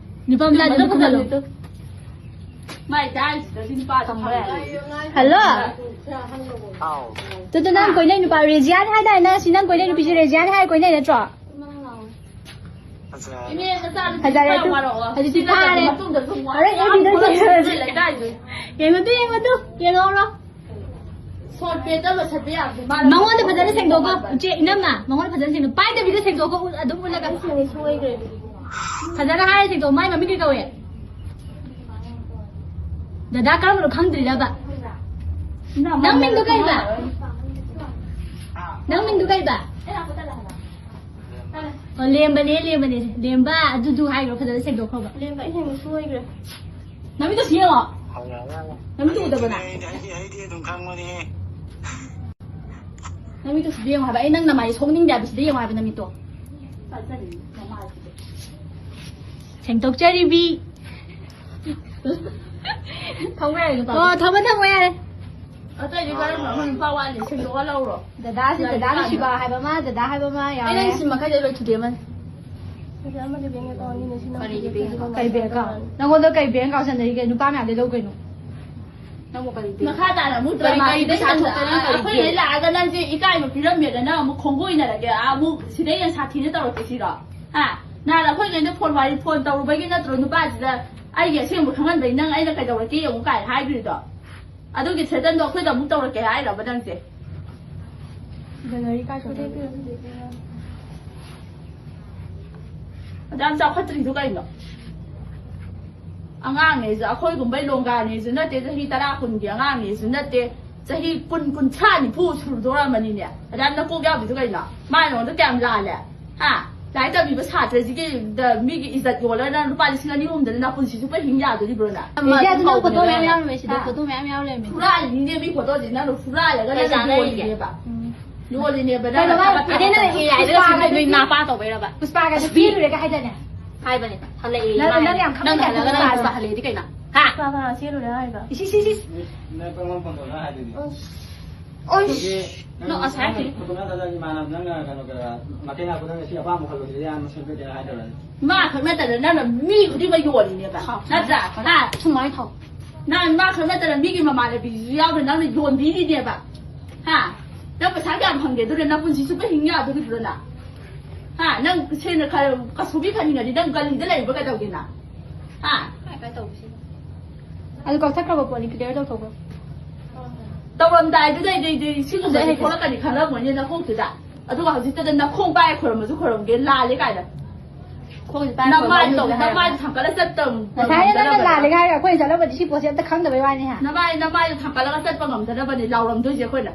ꯅꯨꯄꯥ ꯃꯆꯥꯗꯨ ꯃꯗꯨ ꯐꯖꯍꯜꯂꯨ꯫ ꯐꯖꯍꯜꯂꯨ ꯇꯨ꯫ ꯃꯥꯏ ꯗꯥꯏꯁꯤꯗꯗꯤ ꯅꯨꯄꯥꯗꯣ ꯈꯪꯕ꯭ꯔꯥ? ꯍꯜꯂꯣ꯫ ꯍꯥꯎ꯫ ꯇꯨ, ꯇꯨ, ꯅꯪ ꯀꯣꯏꯅꯩ ꯅꯨꯄꯥ ꯔꯦꯖꯤꯌꯥꯟ ꯍꯥꯏꯗꯥꯏ? ꯅꯪ ꯁꯤ ꯅꯪ ꯀꯣꯏꯅꯩ ꯅꯨꯄꯤꯁꯦ ꯔꯦꯖꯤꯌꯥꯟ ꯍꯥꯏꯔ ꯀꯣꯏꯅꯩ ꯅꯠꯇ꯭ꯔꯣ? ꯐꯖꯔꯦ ꯇꯨ꯫ ꯍꯧꯖꯤꯛꯇꯤ ꯐꯥꯔꯦ꯫ ꯍꯣꯔꯦꯟ ꯑꯦꯐ ꯕꯤꯗ ꯌꯦꯡꯉꯨꯔꯁꯤ꯫ ꯌꯦꯡꯉꯨ ꯇꯨ, ꯌꯦꯡꯉꯨ ꯇꯨ꯫ ꯌꯦꯡꯍꯧꯔꯣ꯫ ꯃꯉꯣꯟꯗ ꯐꯖꯅ ꯁꯦꯡꯗꯣꯛꯀꯣ꯫ ꯏꯆꯦ, ꯏꯅꯝꯃ, ꯃꯉꯣꯟꯗ ꯐꯖꯅ ꯁꯦꯡꯗꯣꯛ꯫ ꯄꯥꯏꯗꯕꯤꯗ ꯁꯦꯡꯗꯣꯛꯀꯣ, ꯑꯗꯨꯝ ꯎꯠꯂꯒ꯫ ꯐꯖꯅ ꯍꯥꯏꯔ ꯁꯦꯡꯗꯣꯛ꯫ ꯃꯥꯏ ꯃꯃꯤꯡ ꯀꯩ ꯀꯧꯏ? ꯗꯗꯥ ꯀꯔꯝꯕꯅꯣ ꯈꯪꯗ꯭ꯔꯤꯔꯕ? ꯅꯪ ꯃꯤꯡꯗꯣ ꯀꯩꯕ? ꯅꯪ ꯃꯤꯡꯗꯣ ꯀꯩꯕ? ꯑꯣ, ꯂꯦꯝꯕꯅꯦ, ꯂꯦꯝꯕꯅꯦ꯫ ꯂꯦꯝꯕ, ꯑꯗꯨꯗꯨ ꯍꯥꯏꯈ꯭ꯔꯣ, ꯐꯖꯅ ꯁꯦꯡꯗꯣꯛꯈ꯭ꯔꯣꯕ꯫ ꯂꯦꯝꯕ, ꯑꯩ ꯍꯦꯟꯅ ꯁꯣꯏꯈ꯭ꯔꯦ꯫ ꯅꯃꯤꯠꯇꯣ ꯁꯤ ꯌꯦꯡꯉꯣ꯫ ꯅꯃꯤꯠꯇꯣ ꯎꯗꯕꯅ? ꯑꯩꯗꯤ, ꯑꯩꯗꯤ, ꯑꯩꯗꯤ ꯑꯗꯨꯝ ꯈꯪꯕꯅꯦ꯫ ꯅꯃꯤꯠꯇꯣ ꯁꯤꯗ ꯌꯦꯡꯉꯣ ꯍꯥꯏꯕ꯫ ꯑꯩ ꯅꯪ ꯅꯃꯥꯏ ꯁꯣꯛꯅꯤꯡꯗꯦ ꯍꯥꯏꯕ, ꯁꯤꯗ ꯌꯦꯡꯉꯣ ꯍꯥꯏꯕ ꯅꯃꯤꯠꯇꯣ꯫ ꯁꯦꯡꯗꯣꯛꯆꯔꯤꯕꯤ꯫ ꯊꯝꯃꯣ ꯌꯥꯔꯦ, ꯅꯨꯄꯥ꯫ ꯑꯣ, ꯊꯝꯃꯣ, ꯊꯝꯃꯣ ꯌꯥꯔꯦ꯫ ꯑꯇꯩꯗꯤ ꯀꯔꯝꯕ ꯑꯃ ꯅꯨꯄꯥ ꯋꯥꯠꯂꯤ? ꯁꯦꯡꯗꯣꯛꯑ ꯂꯧꯔꯣ꯫ ꯗꯗꯥꯁꯤ, ꯌꯥꯔꯦ, ꯗꯗꯥ ꯌꯥꯔꯦ꯫ ꯅꯨꯡꯁꯤꯕ ꯍꯥꯏꯕ ꯑꯃ, ꯗꯗꯥ ꯍꯥꯏꯕ ꯑꯃ ꯑꯩ ꯌꯥꯎꯔꯦ꯫ ꯅꯪ ꯁꯤ ꯃꯈꯩꯗ ꯂꯣꯏ ꯊꯨꯗꯦꯛꯑꯃꯅꯤ꯫ ꯀꯔꯤ bank account? ꯀꯔꯤ bank account? ꯅꯪꯉꯣꯟꯗ ꯀꯩ bank account ꯁꯦꯟꯅꯔꯤꯒꯦ? ꯅꯨꯄꯥ ꯃꯌꯥꯝꯗꯩ ꯂꯧ ꯀꯩꯅꯣ? ꯅꯪꯕꯨ ꯀꯔꯤ bank? ꯃꯈꯥ ꯇꯥꯅ ꯑꯃꯨꯛ ꯀꯔꯤ, drama ꯀꯔꯤ ꯁꯤꯗꯩ ꯄꯩꯁꯥ ꯍꯦꯟꯅ ꯊꯣꯛꯇꯅ ꯀꯔꯤ ꯑꯩꯈꯣꯏ bank? ꯂꯩ ꯂꯥꯛꯑꯒ ꯅꯪꯁꯦ ꯏꯀꯥꯏꯕ ꯄꯤꯔꯝꯃꯦꯗꯅ ꯑꯃꯨꯛ ꯈꯣꯡꯒꯣꯏꯅꯔꯒꯦ, ꯑꯃꯨꯛ ꯁꯤꯗꯩ ꯍꯦꯟꯅ ꯁꯥꯊꯤꯅ ꯇꯧꯔꯛꯀꯦ ꯁꯤꯔꯣ? ꯍꯥ? ꯅꯍꯥꯟ ꯑꯩꯈꯣꯏ ꯀꯩꯅꯣ phone ꯋꯥꯔꯤ phone ꯇꯧꯔꯨꯕꯒꯤ ꯅꯠꯇ꯭ꯔꯣ ꯅꯨꯄꯥꯁꯤꯗ ꯑꯩꯒꯤ ꯑꯁꯦꯡꯕ ꯈꯪꯍꯟꯕꯩ ꯅꯪ ꯑꯩꯅ ꯀꯩꯗꯧꯔꯛꯀꯦ ꯌꯦꯡꯉꯨ ꯀꯥꯏꯅ ꯍꯥꯏꯈ꯭ꯔꯤꯗꯣ? ꯑꯗꯨꯒꯤ threatenꯗꯣ ꯑꯩꯈꯣꯏꯗ ꯑꯃꯨꯛ ꯇꯧꯔꯛꯀꯦ ꯍꯥꯏꯔꯕ ꯅꯪꯁꯦ? Gallery ꯀꯥꯏ ꯆꯠꯈ꯭ꯔꯒꯦ? ꯑꯗꯨ ꯌꯥꯝ ꯆꯥꯎꯈꯠꯇ꯭ꯔꯤꯗꯨ ꯀꯩꯅꯣ? ꯑꯉꯥꯡꯅꯦꯁꯨ, ꯑꯩꯈꯣꯏꯒꯨꯝꯕꯩ ꯂꯣꯡꯒꯥꯅꯦꯁꯨ ꯅꯠꯇꯦ, ꯆꯍꯤ ꯇꯔꯥ ꯀꯨꯟꯒꯤ ꯑꯉꯥꯡꯅꯦꯁꯨ ꯅꯠꯇꯦ, ꯆꯍꯤ ꯀꯨꯟ, ꯀꯨꯟꯊ꯭ꯔꯥ, ꯅꯤꯐꯨ ꯁꯨꯔꯗꯣꯔꯝꯃꯅꯤꯅꯦ꯫ ꯑꯗꯨ ꯌꯥꯝ ꯅꯀꯣꯛ ꯌꯥꯎꯗ꯭ꯔꯤꯗꯨ ꯀꯩꯅꯣ? ꯃꯥ ꯅꯉꯣꯟꯗ ꯀꯌꯥꯝ ꯂꯥꯜꯂꯦ? ꯍꯥ? ꯂꯥꯏꯔꯤꯛ ꯇꯝꯃꯤꯕ ꯁꯥꯇ꯭ꯔꯁꯤꯒꯤ ꯗ-, ꯃꯤꯒꯤ ꯏꯖꯠ ꯌꯣꯜꯂꯒ ꯅꯪ ꯂꯨꯄꯥ ꯂꯤꯁꯤꯡ ꯑꯅꯤ ꯑꯍꯨꯝꯗꯅ ꯅꯄꯨꯟꯁꯤ ꯆꯨꯞꯄ ꯍꯤꯡ ꯌꯥꯗꯣꯔꯤꯕ꯭ꯔꯣ ꯅꯪ? ꯏꯆꯦ, ꯑꯗꯨ ꯅꯪ photo ꯃꯌꯥꯝ ꯌꯥꯎꯔꯝꯃꯦ ꯁꯤꯗ, ꯍꯥ? Photo ꯃꯌꯥꯝ ꯌꯥꯎꯔꯝꯃꯦ꯫ ꯐꯨꯔꯥꯜꯂꯤꯅꯦ ꯃꯤ photoꯁꯤ, ꯅꯪꯅ ꯐꯨꯔꯥꯜꯂꯒ ꯀꯩ ꯅꯪꯅ ꯆꯥꯟꯅꯔꯤꯒꯦ? ꯌꯣꯜꯂꯤꯅꯦꯕ꯫ ꯌꯣꯜꯂꯤꯅꯦꯕ, ꯀꯩꯅꯣ ꯅꯪꯅ ꯃꯥ ꯊꯕꯛ ꯏꯆꯦ, ꯅꯪꯅ ꯊꯕꯛ ꯍꯦꯛ ꯌꯥꯏꯗ ꯄꯨꯁꯄꯥꯒ ꯁꯤꯗ ꯅꯣꯏ ꯅꯨꯄꯤ ꯅꯥꯄꯥ ꯇꯧꯕꯩꯔꯕ? ꯄꯨꯁꯄꯥꯒ ꯅꯨꯄꯤ ꯂꯨꯔꯦꯒ ꯍꯥꯏꯗꯥꯏꯅꯦ? ꯍꯥꯏꯕꯅꯦ, ꯍꯜꯂꯛꯑꯦ ꯅꯪ, ꯏꯃꯥꯅ꯫ ꯅꯪ ꯌꯥꯝ ꯅꯪ ꯈꯪꯕ ꯍꯜꯂꯛꯑꯒ ꯇꯥꯏꯞꯇ ꯅꯪ ꯄꯨꯁꯄꯥ ꯍꯜꯂꯛꯑꯦꯗꯤ ꯀꯩꯅꯣ? ꯍꯥ? ꯄꯨꯁꯄꯥ ꯀꯅꯥ ꯆꯦꯜꯂꯨꯔꯦ ꯍꯥꯏꯕ? ꯏꯁ, ꯏꯁ, ꯏꯁ, ꯏꯁ꯫ ꯅꯪ ꯀꯔꯝꯕ ꯐꯣꯟꯗꯧꯅꯣ ꯍꯥꯏꯗꯨꯗꯤ? ꯑꯁ꯫ ꯑꯣꯏꯁ꯫ ꯅꯪ ꯑꯁ ꯍꯥꯏꯁꯤꯅꯤ꯫ ꯐꯣꯇꯣ ꯅꯠꯇ꯭ꯔꯒ ꯏꯃꯥꯟꯅꯕ ꯅꯪꯅ ꯀꯩꯅꯣ ꯀꯩꯀꯥ ꯃꯇꯦꯡ ꯂꯥꯛꯄ ꯅꯪꯅ ꯁꯤ ꯑꯄꯥꯝꯕ ꯈꯜꯂꯣ ꯁꯤꯗꯤ ꯌꯥꯝꯅ ꯁꯦꯝꯗꯣꯛꯀꯦꯅ ꯍꯥꯏꯗꯧꯔꯅꯤ꯫ ꯃꯥ ꯈꯛ ꯅꯠꯇꯅ ꯅꯪꯅ ꯃꯤ ꯈꯨꯗꯤꯡꯃꯛ ꯌꯣꯜꯂꯤꯅꯦꯕ꯫ ꯍꯥꯎ꯫ ꯅꯠꯇ꯭ꯔꯥ? ꯍꯥ? ꯁꯨꯃꯥꯏꯅ ꯍꯥꯎ꯫ ꯅꯪ ꯃꯥ ꯈꯛ ꯅꯠꯇꯅ ꯃꯤꯒꯤ ꯃꯃꯥꯟꯅꯕꯤꯁꯤꯁꯨ ꯌꯥꯎꯅ ꯅꯪꯅ ꯌꯣꯟꯕꯤꯔꯤꯅꯦꯕ꯫ ꯍꯥ? ꯅꯪ ꯄꯩꯁꯥ ꯀꯌꯥꯝ ꯐꯪꯒꯦ? ꯑꯗꯨꯅ ꯅꯪ ꯄꯨꯟꯁꯤ ꯆꯨꯞꯄ ꯍꯤꯡ ꯌꯥꯗꯣꯔꯤꯕ꯭ꯔꯣ ꯅꯪ? ꯍꯥ? ꯅꯪ ꯁꯦꯟꯅ ꯈꯔ ꯀꯁꯨꯕꯤ ꯈꯟꯅꯤꯡꯉꯗꯤ ꯅꯪ ꯒꯂꯤꯗ ꯂꯩꯔꯤꯕ ꯀꯩꯗꯧꯒꯦ ꯅꯪ? ꯍꯥ? ꯀꯥꯏ ꯀꯥꯏ ꯇꯧꯕꯁꯤ? ꯑꯗꯨ ꯀꯛꯊꯠꯈ꯭ꯔꯕ ꯄꯣꯠꯅꯤ, clear ꯇꯧꯊꯣꯛꯈ꯭ꯔꯣ꯫ ꯇꯧꯔꯝꯗꯥꯏꯗꯨꯗꯩꯗꯤ ꯁꯤꯒꯨꯝꯕꯁꯦ ꯍꯧꯖꯤꯛ ꯊꯣꯛꯂꯛꯀꯅꯤ ꯈꯜꯂꯝꯃꯣꯏꯅꯦ ꯅꯈꯣꯛꯇꯨꯗ꯫ ꯑꯗꯨꯒ ꯍꯧꯖꯤꯛꯇꯗ ꯅꯈꯣꯡ ꯄꯥꯏ ꯈꯣꯏꯔꯝꯃꯁꯨ ꯈꯣꯏꯔꯝꯒꯦ, ꯂꯥꯜꯂꯦ ꯀꯥꯏꯅ꯫ ꯅꯃꯥꯏꯗꯣ, ꯅꯃꯥꯏꯗꯣ ꯊꯥꯡꯒꯠꯂ ꯆꯠꯇꯧ-, ꯉꯁꯥꯏꯅ ꯅꯪꯅ ꯉꯝꯗꯅꯕꯅꯦ꯫ ꯂꯥꯜꯂꯦ ꯍꯥꯏꯔꯒ ꯑꯩꯈꯣꯏꯅ ꯆꯠꯂꯝꯕꯗꯤ ꯁꯤ ꯄꯣꯠꯁꯦ ꯑꯝꯇ ꯈꯪꯗꯕꯩ ꯋꯥꯅꯤ, ꯍꯥ? ꯅꯃꯥꯏ, ꯅꯃꯥꯏꯗꯣ ꯊꯥꯡꯒꯠꯂꯒ ꯆꯠꯄ ꯉꯝꯗꯅꯕꯅꯦ ꯂꯥꯎꯔꯝꯗꯣꯏꯁꯦ ꯑꯩꯈꯣꯏꯅ꯫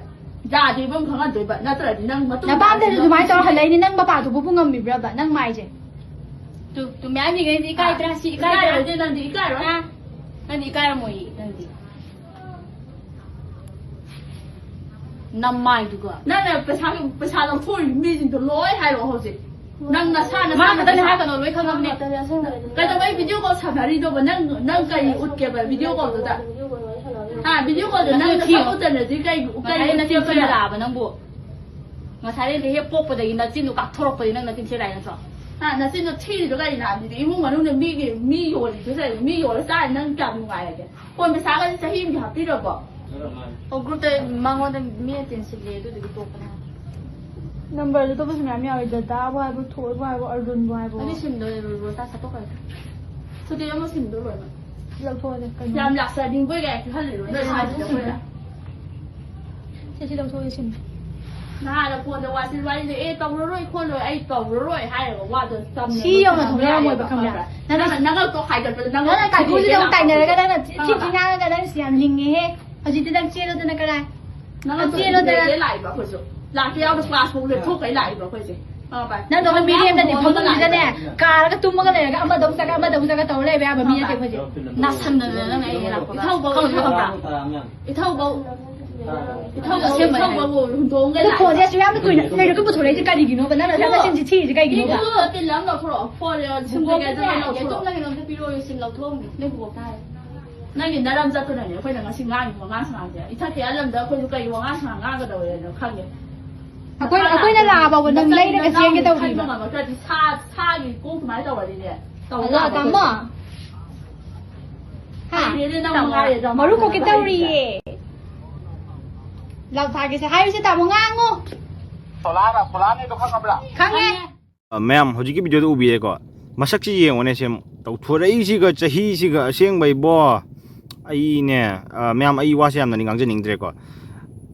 ꯌꯥꯗꯦꯕ ꯑꯃ ꯈꯪꯍꯟꯗꯣꯏꯕ, ꯅꯠꯇ꯭ꯔꯗꯤ ꯅꯪ ꯃꯇꯨꯡ ꯅꯄꯥꯝꯗꯁꯨ ꯇꯥꯔꯗꯤ ꯑꯗꯨꯃꯥꯏꯅ ꯇꯧꯔ ꯍꯜꯂꯛꯏꯅꯦ, ꯅꯪ ꯃꯄꯥꯗꯨꯕꯨ ꯉꯝꯃꯤꯕ꯭ꯔꯕ ꯅꯪ ꯃꯥꯏꯁꯦ? ꯇꯨ, ꯇꯨ ꯃꯌꯥꯝ ꯌꯦꯡꯉꯩꯗꯤ ꯏꯀꯥꯏꯗ꯭ꯔꯥ? ꯁꯤ ꯏꯀꯥꯏꯗ꯭ꯔꯥ? ꯏꯀꯥꯏꯔꯣꯏꯗꯤ ꯅꯪꯗꯤ ꯏꯀꯥꯏꯔꯣꯏ꯫ ꯍꯥ? ꯅꯪꯗꯤ ꯏꯀꯥꯏꯔꯝꯃꯣꯏꯌꯦ, ꯅꯪꯗꯤ꯫ ꯅꯃꯥꯏꯗꯨꯒ꯫ ꯅꯪꯅ ꯄꯩꯁꯥ, ꯄꯩꯁꯥ ꯂꯧꯊꯣꯛꯏ ꯃꯤꯁꯤꯡꯗꯣ ꯂꯣꯏ ꯍꯥꯏꯔꯛꯑꯣ ꯍꯧꯖꯤꯛ꯫ ꯅꯪ ꯅꯁꯥ, ꯃꯥ ꯅꯁꯥꯅ ꯈꯛꯇꯅꯦ ꯄꯩꯁꯥ ꯍꯥꯏꯔꯛꯀꯅꯣ, ꯂꯣꯏ ꯈꯪꯉꯕꯅꯦ꯫ ꯀꯩꯗꯧꯕꯩ video call ꯁꯥꯟꯅꯔꯤꯅꯣꯕ? ꯅꯪ, ꯅꯪ ꯀꯔꯤ ꯎꯠꯀꯦꯕ video callꯗꯨꯗ? ꯍꯥ, video callꯗꯨ ꯅꯪ ꯅꯁꯛ ꯎꯠꯇꯅꯗꯤ ꯀꯩ, ꯀꯩ ꯉꯁꯥꯏ ꯅꯆꯤꯟ ꯎꯠꯀꯦꯕ? ꯊꯤꯅ ꯂꯥꯛꯑꯕ ꯅꯪꯕꯨ꯫ ꯉꯁꯥꯏꯗꯩ ꯍꯦꯛ ꯄꯣꯛꯄꯗꯒꯤ ꯅꯆꯤꯟꯗꯣ ꯀꯥꯛꯊꯣꯔꯛꯄꯗꯒꯤ ꯅꯪ ꯅꯆꯤꯟ ꯊꯤꯔ ꯂꯥꯛꯏ ꯅꯠꯇ꯭ꯔꯣ? ꯍꯥ, ꯅꯆꯤꯟꯗꯣ ꯊꯤꯔꯤꯗꯣ ꯀꯩꯅꯣ ꯍꯥꯏꯕꯗꯤ ꯏꯃꯨꯡ ꯃꯅꯨꯡꯗ ꯃꯤꯒꯤ, ꯃꯤ ꯌꯣꯜꯂꯤꯗꯣ ꯆꯠꯂꯤ, ꯃꯤ ꯌꯣꯜꯂ ꯆꯥꯔꯤ ꯅꯪ ꯀꯌꯥꯝ ꯅꯨꯡꯉꯥꯏꯔꯒꯦ? ꯐꯣꯟ ꯄꯩꯁꯥꯒꯁꯦ ꯆꯍꯤ ꯑꯃꯒꯤ ꯍꯥꯞꯄꯤꯔꯕꯣ? ꯑꯣ, groupꯇ ꯃꯉꯣꯟꯗ ꯃꯤꯅ ꯇꯤꯟꯁꯤꯜꯂꯦ, ꯑꯗꯨꯗꯨꯒꯤ ꯇꯣꯛꯄꯅꯦ꯫ Numberꯗꯨ ꯑꯇꯣꯞꯄꯁꯨ ꯃꯌꯥꯝ ꯌꯥꯎꯋꯦ, ꯗꯇꯥꯕꯨ ꯍꯥꯏꯕ, ꯊꯣꯏꯕꯨ ꯍꯥꯏꯕ, ꯑꯔꯖꯨꯟꯕꯨ ꯍꯥꯏꯕ꯫ ꯑꯗꯨ ꯁꯤꯝꯗꯣ ꯔꯣꯁꯇꯥ ꯁꯠꯇꯣꯛꯈ꯭ꯔꯦ꯫ ꯁꯨꯇꯤ ꯑꯃ ꯁꯤꯝꯗꯣ ꯂꯣꯏꯅ꯫ ꯂꯧꯊꯣꯛꯑꯁꯦ, ꯀꯩꯅꯣ? ꯌꯥꯝ ꯂꯥꯛꯆꯅꯤꯡꯕꯣꯏ ꯀꯥꯏ ꯄꯤꯍꯜꯂꯤꯔꯣ? ꯅꯣꯏ ꯁꯥꯏꯁꯤꯗ ꯑꯩꯈꯣꯏꯅ꯫ ꯁꯦ, ꯁꯤ ꯂꯧꯊꯣꯛꯑꯁꯦ, ꯁꯤꯝ꯫ ꯅꯍꯥꯟꯅ ꯐꯣꯟꯗ ꯋꯥꯁꯤ ꯋꯥꯔꯤꯗꯣ, "ꯑꯦ, ꯇꯧꯔꯔꯣꯏ ꯈꯣꯠꯂꯣꯏ, ꯑꯩ ꯇꯧꯔꯔꯣꯏ" ꯍꯥꯏꯔꯒ ꯋꯥꯗꯣ ꯆꯝꯅ ꯁꯤ ꯌꯧꯅ ꯂꯣꯏꯁꯤꯟꯕ ꯊꯣꯛꯅꯔꯝꯃꯣꯏꯕ, ꯌꯥꯏꯑꯕ, ꯈꯪꯕ꯭ꯔꯥ? ꯈꯪꯕ꯭ꯔꯥ? ꯅꯪꯅ ꯅꯪꯅ ꯅꯉꯛꯇꯣ ꯍꯥꯏꯒꯠꯄꯗ ꯅꯉꯛ ꯅꯪꯅ ꯀꯥꯏꯀꯨꯁꯤꯗ ꯑꯃꯨꯛ ꯇꯥꯏꯅꯔꯒ ꯅꯪꯅ ꯊꯤ-, ꯊꯤ-, ꯈꯪꯉꯕ? ꯊꯤ ꯉꯥꯡꯉꯒ ꯅꯪꯁꯤ ꯌꯥꯝ ꯂꯤꯡꯉꯦꯍꯦ꯫ ꯍꯧꯖꯤꯛꯇꯤ ꯅꯪ ꯆꯦꯜꯂꯣꯗꯅ ꯀꯔꯥꯏ? ꯅꯪ ꯅꯪ ꯆꯦꯜꯂꯣꯗꯅ꯫ ꯂꯥꯛꯑꯦ, ꯂꯥꯛꯏꯕ ꯑꯩꯈꯣꯏꯁꯨ꯫ ꯂꯥꯛꯀꯦ ꯌꯥꯎꯅ class ꯐꯥꯎ ꯂꯦꯞꯊꯣꯛꯈꯩ ꯂꯥꯛꯏꯕ ꯑꯩꯈꯣꯏꯁꯦ꯫ ꯈꯪꯉꯕ? ꯅꯪꯗꯧꯅ ꯃꯤꯔꯦꯝꯗꯗꯤ ꯐꯃꯨꯡꯁꯤꯗꯅꯦ ꯀꯥꯔꯒ ꯇꯨꯝꯃꯒ ꯂꯩꯔꯒ ꯑꯃꯗ ꯑꯃꯨꯛ ꯆꯠꯈ꯭ꯔ ꯑꯃꯗ ꯑꯃꯨꯛ ꯆꯠꯈ꯭ꯔ ꯇꯧꯔ ꯂꯩꯕ ꯌꯥꯕ ꯃꯤ ꯅꯠꯇꯦ ꯑꯩꯈꯣꯏꯁꯦ꯫ ꯅꯥꯁꯟꯗꯅ ꯅꯪ ꯑꯩ ꯂꯥꯛꯄꯗ ꯏꯊꯧꯕꯧ ꯈꯪꯗ꯭ꯔꯣ ꯈꯪꯕ꯭ꯔꯥ? ꯏꯊꯧꯕꯧ, ꯏꯊꯧꯕꯧ, ꯑꯁꯦꯡꯕꯅꯦ ꯏꯊꯧꯕꯧ ꯍꯥꯏꯁꯦ꯫ ꯍꯨꯟꯗꯣꯛꯑꯝꯒ ꯑꯗꯣ ꯂꯥꯛꯑꯦ꯫ ꯐꯣꯟꯁꯦ ꯑꯁꯨꯛ ꯌꯥꯝꯅ ꯀꯨꯏꯅ ꯂꯩꯔꯒ ꯄꯨꯊꯣꯔꯛꯏꯁꯦ ꯀꯔꯤꯒꯤꯅꯣꯕ? ꯅꯪꯅ ꯑꯁꯨꯛ ꯌꯥꯝꯅ ꯆꯤꯟꯁꯤ ꯊꯤꯔꯤꯁꯦ ꯀꯩꯒꯤꯅꯣꯕ? ꯏꯕꯨꯡꯉꯣ, ꯇꯤꯜ ꯑꯃ ꯂꯧꯊꯣꯔꯛꯑꯣ꯫ ꯐꯣꯟ ꯁꯤꯝ ꯀꯩꯀꯩꯗꯣ ꯂꯣꯏ ꯂꯧꯊꯣꯔꯛꯑꯣ꯫ ꯑꯗꯨꯝꯅ ꯀꯩꯅꯣꯝꯇ ꯄꯤꯔꯛꯑꯣ, ꯁꯤꯝ ꯂꯧꯊꯣꯛꯑꯝꯒꯦ꯫ ꯅꯣꯏ ꯕꯣꯛꯇ ꯍꯥꯏꯔꯦ꯫ ꯅꯪꯒꯤ ꯅꯔꯝ ꯆꯠꯇꯨꯅꯅꯦ ꯑꯩꯈꯣꯏꯅ ꯉꯁꯤ ꯉꯥꯡꯉꯤꯕ ꯋꯥꯉꯥꯡ ꯁꯉꯥꯡꯁꯦ꯫ ꯏꯊꯛꯀꯤ ꯑꯂꯝꯗ ꯑꯩꯈꯣꯏꯁꯨ ꯀꯔꯤ ꯋꯥꯉꯥꯡ ꯁꯉꯥꯡ ꯉꯥꯡꯒꯗꯧꯔꯦꯅ ꯈꯪꯉꯦ꯫ ꯑꯩꯈꯣꯏ, ꯑꯩꯈꯣꯏꯅ ꯂꯥꯛꯑꯕ ꯅꯪ ꯅꯆꯟ ꯂꯩꯔꯒ ꯅꯅꯥꯎꯒꯤ ꯆꯦꯟꯒꯦ ꯈꯟꯕ ꯇꯧꯔꯤꯕ꯫ ꯉꯝꯃꯛꯇ꯭ꯔꯗꯤ ꯁꯥ, ꯁꯥꯒꯤ ꯀꯣꯛ ꯑꯗꯨꯃꯥꯏꯅ ꯇꯧꯔꯗꯤꯅꯦ꯫ ꯇꯧ ꯍꯜꯂꯣ, ꯇꯥꯕ ꯇꯥꯃꯣ꯫ ꯑꯩꯈꯣꯏꯁꯦ꯫ ꯍꯥ? ꯍꯩꯔꯦꯅꯦ ꯅꯪ ꯇꯥꯃꯣ꯫ ꯃꯉꯥꯏꯔꯦ ꯗ꯭ꯔꯃꯥ ꯃꯔꯨꯞ ꯀꯣꯛꯀꯦ ꯁꯥꯟꯅꯕ ꯇꯧꯔꯤꯌꯦ꯫ ꯍꯩꯔꯤꯁꯦ꯫ ꯂꯥꯎ ꯊꯥꯒꯦꯁꯦ ꯍꯥꯏꯔꯤꯁꯦ ꯇꯥꯃꯣ ꯉꯥꯡꯉꯣ꯫ ꯁꯣꯂꯥꯔ, ꯁꯣꯂꯥꯔꯅꯦꯗꯣ ꯈꯪꯉꯕ꯭ꯔꯥ? ꯈꯪꯉꯦ꯫ ꯑ, ꯃꯌꯥꯝ ꯍꯧꯖꯤꯛꯀꯤ video ꯗ ꯎꯕꯤꯔꯦꯀꯣ? ꯃꯁꯛꯁꯤ ꯌꯦꯡꯉꯣꯅꯦ, ꯁꯦ ꯇꯧꯊꯣꯔꯛꯏꯁꯤꯒ ꯆꯍꯤꯁꯤꯒ ꯑꯁꯦꯡꯕꯩꯕꯣ꯫ ꯑꯩꯅꯦ, ꯑ, ꯃꯌꯥꯝ ꯑꯩ ꯋꯥꯁꯦ ꯌꯥꯝꯅꯗꯤ ꯉꯥꯡꯖꯅꯤꯡꯗ꯭ꯔꯦꯀꯣ꯫